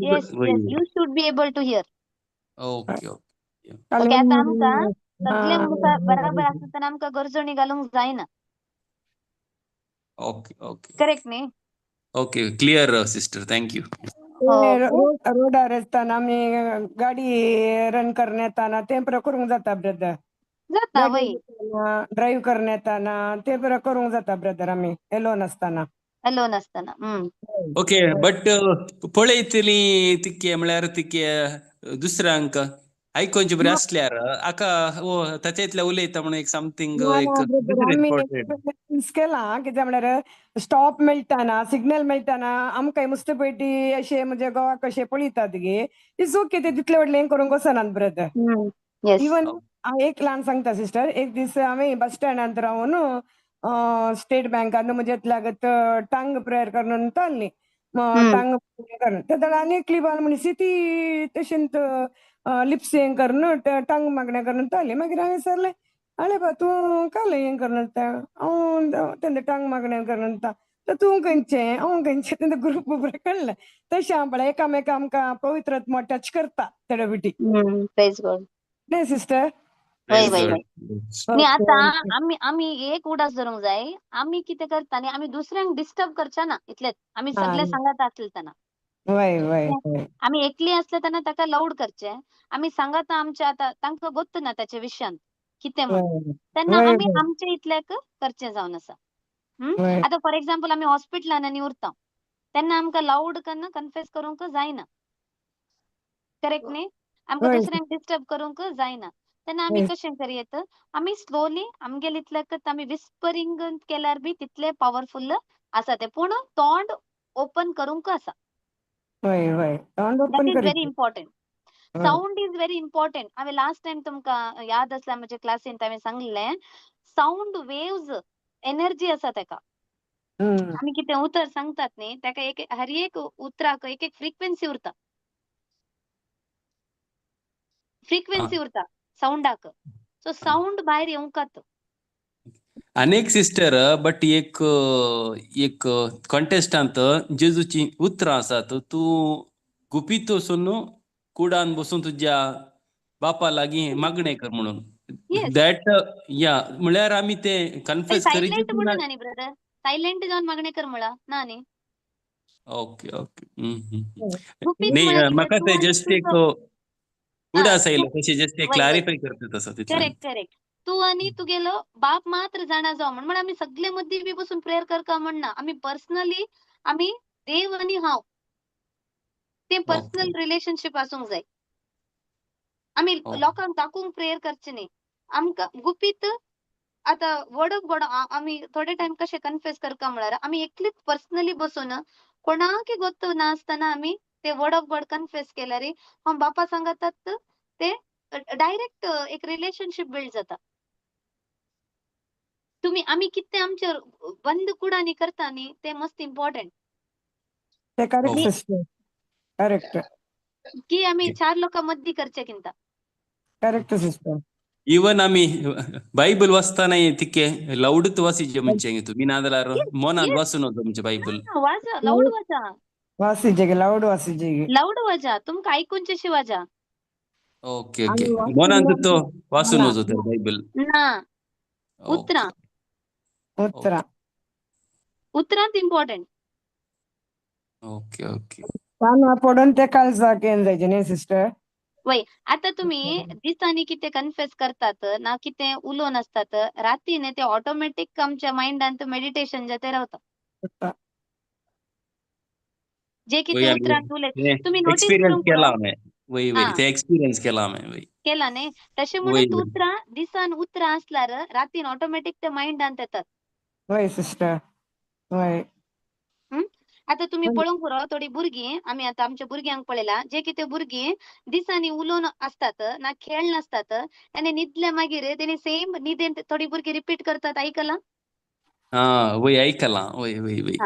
Yes, you should be able to hear. Okay okay okay, आतां आमकां सगळे मुखार बराबर आसतना आमकां गरजणी घालूंक जायना. Okay okay correct न्ही? Okay, clear sister, thank you. रोडार आसतना आमी गाडी रन करून येताना तें बरें करूंक जाता ब्रदर. जाता वय. ड्रायव्ह करून येताना तें बरें करूंक जाता ब्रदर, आमी एलोन आसतना. अलोन आसतना. ओके, बट पळयतली तिके म्हळ्यार तिके दुसऱ्यांक आयकोनचे बरें आसल्यार आका ओ ताच्या इतलें उलयता म्हणून एक समथींग एक आमी केलां. कित्याक म्हळ्यार स्टॉप मेळटाना, सिग्नल मेळटाना आमकां मुस्त पेटी अशें म्हणजे गोवा कशें पळयतात गे, it's okay, ते तितले व्हडलें हें करूंक वचनात ब्रदर. इवन एक ल्हान सांगता सिस्टर. एक दीस हांवें बस स्टँडांत रावन स्टेट बँकान म्हजे लागत टांग प्रेयर करून चल्ली. टांग करून तेदळा आनी एकली बायल मनीस ती तशेंच लिप्स हें करून टांग मागणें करून चल्ली. मागीर हांवें विचारलें, आले बा तूं काल हें करून हांव तेंचे टांग मागणें करून, तर तूं खंयचें हांव खंयचें, तेंचो ग्रुप बरें कळ्ळें. तशें हांव पळय एकामेका आमकां पवित्र आत्मो टच करता तेडे बिटी. प्रेज गॉड. न्ही सिस्टर? वय प्रेज वय गॉड. वय. न्ही आतां आमी आमी एक उडास धरूंक जाय, आमी कितें करता न्ही, आमी दुसऱ्यांक डिस्टर्ब करचे ना इतलेच. आमी सगळे सांगात आसले तेन्ना, वय वय वय. आमी एकली आसले तेन्ना ताका लावड करचे. आमी सांगाता आमच्या आतां तांकां गोत्त ना ताच्या विशयान कितें म्हण, तेन्ना आमी आमचे इतल्याक करचें जावन आसा. आतां फॉर एग्जाम्पल आमी हॉस्पिटलान आनी उरता तेन्ना आमकां लावड कन्न कन्फेस करूंक जायना, करेक्ट न्ही? आमकां दुसऱ्यांक डिस्टर्ब करूंक जायना. तेन्ना आमी कशें करयेत, आमी स्लोली आमगेले इतल्याकच आमी विस्परींग केल्यार बी तितले पावरफुल आसा ते, पूण तोंड ओपन करूंक आसा. वय वय, तोंड that open is very करीत. Important. Sound is very important. हांवें लास्ट टायम तुमकां याद आसल्यार म्हज्या क्लासींत हांवें सांगलें, सावंड वेव्ज एनर्जी आसा तेका. आमी कितें उतर सांगतात न्ही तेका एक हर एक उतराक एक एक फ्रिक्वेन्सी उरता, फ्रिक्वेन्सी उरता सावंडाक. सो सावंड भायर येवंकात. अनेक सिस्टर, बट एक एक कॉन्टेस्टांत जेजूची उतरां आसात, तूं गुपीत वचून कुडान बसून तुज्या बापा लागीं मागणें कर म्हणून. That या म्हळ्यार आमी ते कन्फेस करीत. सायलेंट म्हणून ना न्ही ब्रदर, सायलेंट जावन मागणें कर म्हळा ना न्ही. Okay okay. गुपीत न्ही म्हळ्यार कितें, म्हाका तूं ते आनी जस्ट एक तुजो उडास आयलो तशें जस्ट एक वय वय. क्लारिफाय करता तसो तितल्यान. Correct correct. तूं आनी तुगेलो बाप मात्र जाणा जाव म्हण. म्हण आमी सगळे मदीं बी बसून प्रेयर करका म्हणना, आमी पर्सनली आमी देव आनी हांव तें पर्सनल रिलेशनशीप आसूंक जाय. आमी लोकांक दाखोवंक प्रेयर करचे न्ही. आमकां गुपीत आतां वर्ड ऑफ गॉड आमी थोडे टायम कशें कन्फेस करका म्हळ्यार आमी एकलीच पर्सनली बसून कोणाकय गोत्त नासतना आमी ते वर्ड ऑफ गॉड कन्फेस केल्यार हांव बापा सांगातात ते डायरेक्ट एक रिलेशनशीप बिल्ड जाता. तुमी आमी कितें आमच्या बंद कुडांनी करता न्ही तें मस्त इम्पॉर्टंट. ते करेक्ट सिस्टर, करेक्ट. की आमी चार लोकां मद्दी करचे किंता. Correct sister. Even आमी बायबल वाचतना तिके लावडूच वाचिचे म्हणजे तुमी नाजाल्यार मनान वाचून वचो म्हणजे बायबल. वाचा, लावड वाचा. वासिजे, लावड वासिजे. लावड वाजा, तुमकां आयकुनचेशी वाजा. ओके ओके, मनान तो वाचून वचो तर बायबल. ना, उतरां. उतरां. उतरांत इम्पॉर्टंट. Okay okay. कानां पडून ते काळजाक येन जायचे न्ही सिस्टर? वय, आतां तुमी दिसांनी कितें कन्फेस करतात ना कितें उलोवन आसतात, राती न्ही ते ऑटोमॅटीक आमच्या मायंडांत मेडिटेशन जाते रावता. जे कितें उतरांत उलयत तुमी नोटीस एक्सपिरियन्स करूंक केला हांवें. वय वय, ते एक्सपिरियन्स केला हांवें. वय केला न्ही, तशें म्हणून उतरां दिसान उतरां आसल्यार रातीन ऑटोमॅटीक ते मायंडांत येतात. वय सिस्टर, वय. आतां तुमी पळोवंक पुरो थोडीं भुरगीं, आमी आतां आमच्या भुरग्यांक पळयला, जे कितें भुरगीं दिसांनी उलोवन आसतात ना खेळ नासतात आनी न्हिदले मागीर तेणी सेम न्हिदेंत थोडीं भुरगीं रिपीट करतात, आयकलां? आं वय आयकलां, वय वय वय.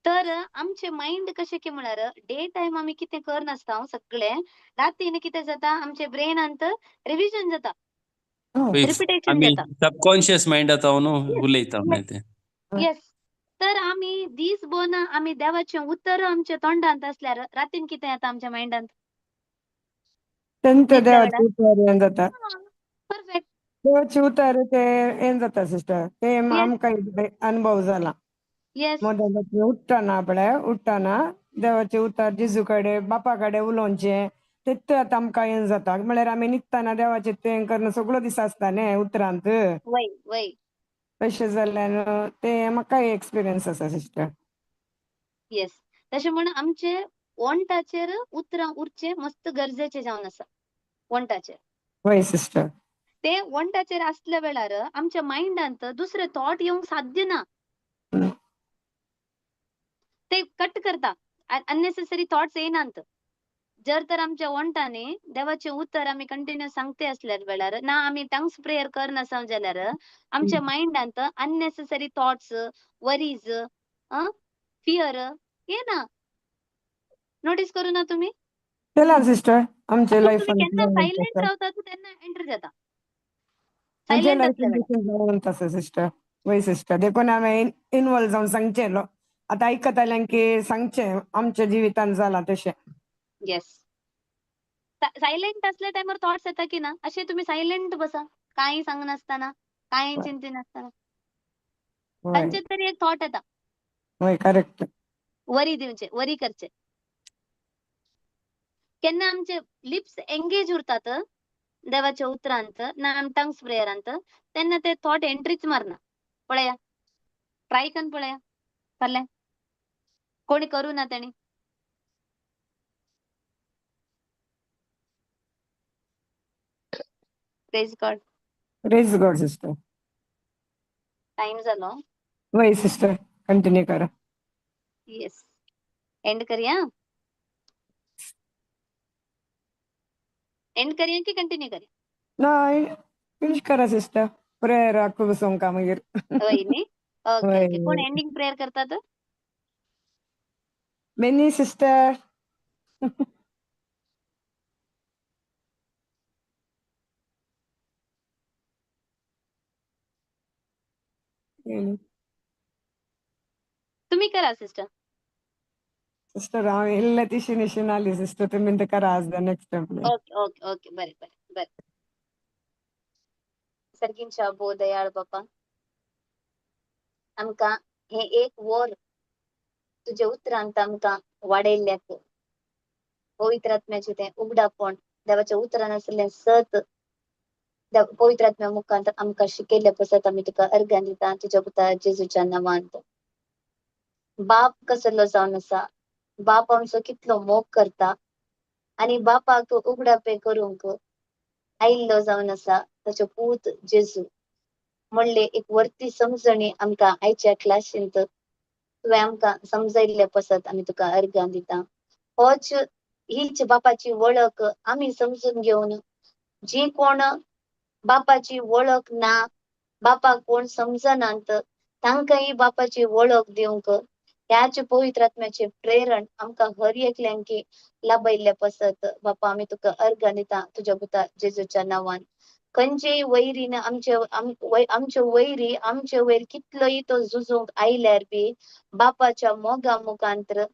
तर आमचे मायंड कशें की म्हळ्यार डे टायम आमी कितें करनासता सगळें, रातीन कितें जाता आमचे ब्रेनांत रिविजन जाता, रिपिटेशन जाता. सबकॉन्शियस मायंड आतां न्हू उलयता तें. येस, तर आमी दीस भर आमी देवाचें उतर आमच्या तोंडांत आसल्यार रातीन कितें येता आमच्या मायंडांत? तेंच देवाचें उतर हें जाता. परफेक्ट. देवाचें उतर तें हें जाता सिस्टर, ते आमकां अनुभव जाला. मोदे उठ्ठना पळय, उठ्ठना देवाचें उतर जेजू कडेन बापा कडेन उलोवचें तेच आतां आमकां हें जाता. म्हळ्यार आमी न्हिदतना देवाचें तें करून सगळो दीस आसता न्ही उतरांत. वय वय. तशें जाल्ल्यान ते म्हाका एक्सपिरियन्स आसा सिस्टर. येस, तशें म्हण आमचे ओंठाचेर उतरां उरचें मस्त गरजेचें जावन आसा. ओंठाचेर. वय सिस्टर. ते ओंठाचेर आसल्या वेळार आमच्या मायंडांत दुसरे थॉट येवंक साध्य ना. ते कट करता, अननेसेसरी थॉट्स येयनात. जर तर आमच्या ओंठांनी देवाचें उतर आमी कंटिन्यू सांगते आसल्यार वेळार ना आमी टंग्स प्रेयर करनासा जाल्यार आमच्या मायंडांत अननेसेसरी थॉट्स, वरीज, फियर येना. नोटीस करू ना तुमी? केला सिस्टर, आमच्या पूण तुमी लायफान केन्ना सायलेंट रावतात तेन्ना एंटर जाता. आमच्या सायलेंट असल्या लायफान वेळार. तशें जावन आसा सिस्टर. वय सिस्टर, देखून हांवें इनवॉल्व जावन सांगचें आतां आयकताल्यांक की सांगचें आमच्या जिवितान जालां तशें. येस. सायलेंट असल्या टायमार थॉट्स येता की ना? अशें तुमी सायलेंट बसा, कांय सांगनासतना, कांय चिंतिनासतना. तांचे तरी एक थॉट येता. वय, करेक्ट. वरी दिवचे, वरी करचे. केन्ना आमचे लिप्स एंगेज उरतात देवाच्या उतरांत ना आम टंग्स प्रेयरांत तेन्ना ते थॉट एंट्रीच मारना. पळया, ट्राय करून पळया फाल्यां. कोणी करू ना तेणी. Praise God. Praise God sister. Time जालो. वय सिस्टर, कंटिन्यू करा. येस, एंड करया. एंड करया की कंटिन्यू करया? ना, फिनिश करा सिस्टर. प्रेयराक बसोवंक मागीर. वय न्ही? ओके वय. ओके. कोण एंडिंग प्रेयर करतात? Many sister. तुम्ही करा सिस्टर. सिस्टर, हांव इल्लें तिशी निशीन आली सिस्टर, तुमी ते करा आज next time. Okay okay okay, बरें बरें बरें. सर्गींच्या भोव दयाळ बापा, आमकां हें एक वर तुज्या उतरांत आमकां वाडयल्ल्याक, पवित्र आत्म्याचें तें उगडापण, देवाच्या उतरान आशिल्लें सत पवित्र आत्म्या मुखांत आमकां शिकयल्ल्या पसत आमी तुका अर्गां दिता तुज्या पुता जेजूच्या नांवांत. बाप कसलो जावन आसा, बाप आमचो कितलो मोग करता आनी बापाक उगडापें करूंक आयिल्लो जावन आसा ताचो पूत जेजू म्हणले एक वर्ती समजणी आमकां आयच्या क्लासींत तुवें आमकां समजयल्ले पसत आमी तुका अर्गां दिता. होच हीच बापाची वळख आमी समजून घेवन जी कोण बापाची वळख ना, बापाक कोण समजनात, तांकांय बापाची वळख दिवंक ह्याच पवित्र आत्म्याचें प्रेरण आमकां हर एकल्यांकी लाभयल्ले पसत बापा आमी तुका अर्गां दिता तुज्या पुता जेजूच्या नांवान. खंयचेय वैरीन आमचे आमचे वैरी आमचे वयर कितलोय तो झुजूंक आयल्यार बी बापाच्या मोगा मुखांत्र,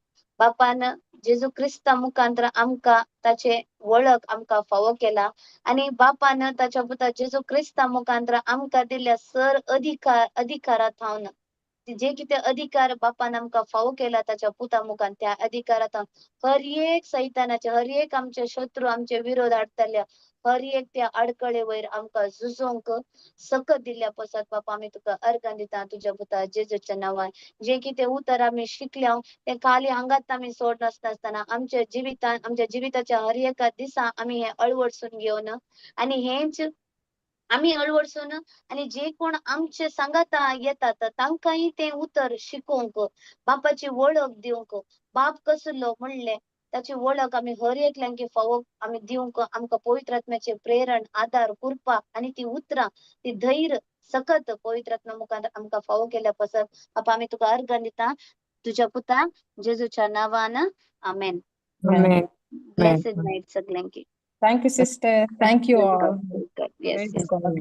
बापान जेजू क्रिस्ता मुखांत्र आमकां ताचे वळख आमकां फावो केला आनी बापान ताच्या पुता जेजू क्रिस्ता मुखांत्र आमकां दिल्ल्या सर अधिकारा थावन जे कितें अधिकार बापान आमकां फावो केला ताच्या पुता मुखान, त्या अधिकारात हर एक सैतानाचे, हर एक आमचे शत्रू आमचे विरोध हाडटल्या हर एक त्या आडकळे वयर आमकां झुजोंक सकत दिल्ल्या पसत बापा आमी तुका अर्गां दिता तुज्या पुता जेजूच्या नांवान. जे कितें उतर आमी शिकल्या तें खाली हांगात आमी सोड नासतना आमच्या जिवितान, आमच्या जिविताच्या हर एका दिसा आमी हें अळवडसून घेवन आनी हेंच आमी अळवडसून आनी जे कोण आमचे सांगाता येतात तांकांय तें उतर शिकोवंक, बापाची वळख दिवंक, बाप कसलो म्हणलें ताची वळख आमी हर एकल्यांक फावो आमी दिवंक आमकां पवित्र आत्म्याचें प्रेरण, आदार, कृपा आनी ती उतरां, ती धैर्य सकत पवित्र आत्म्या मुखार आमकां फावो केल्या पसत बापा आमी तुका अर्गां दिता तुज्या पुता जेजूच्या नांवान. आमेन. आमेन. ब्लेस्ड नायट सगल्यांकी. Thank you, sister. Thank you all. Yes, Praise yes. God.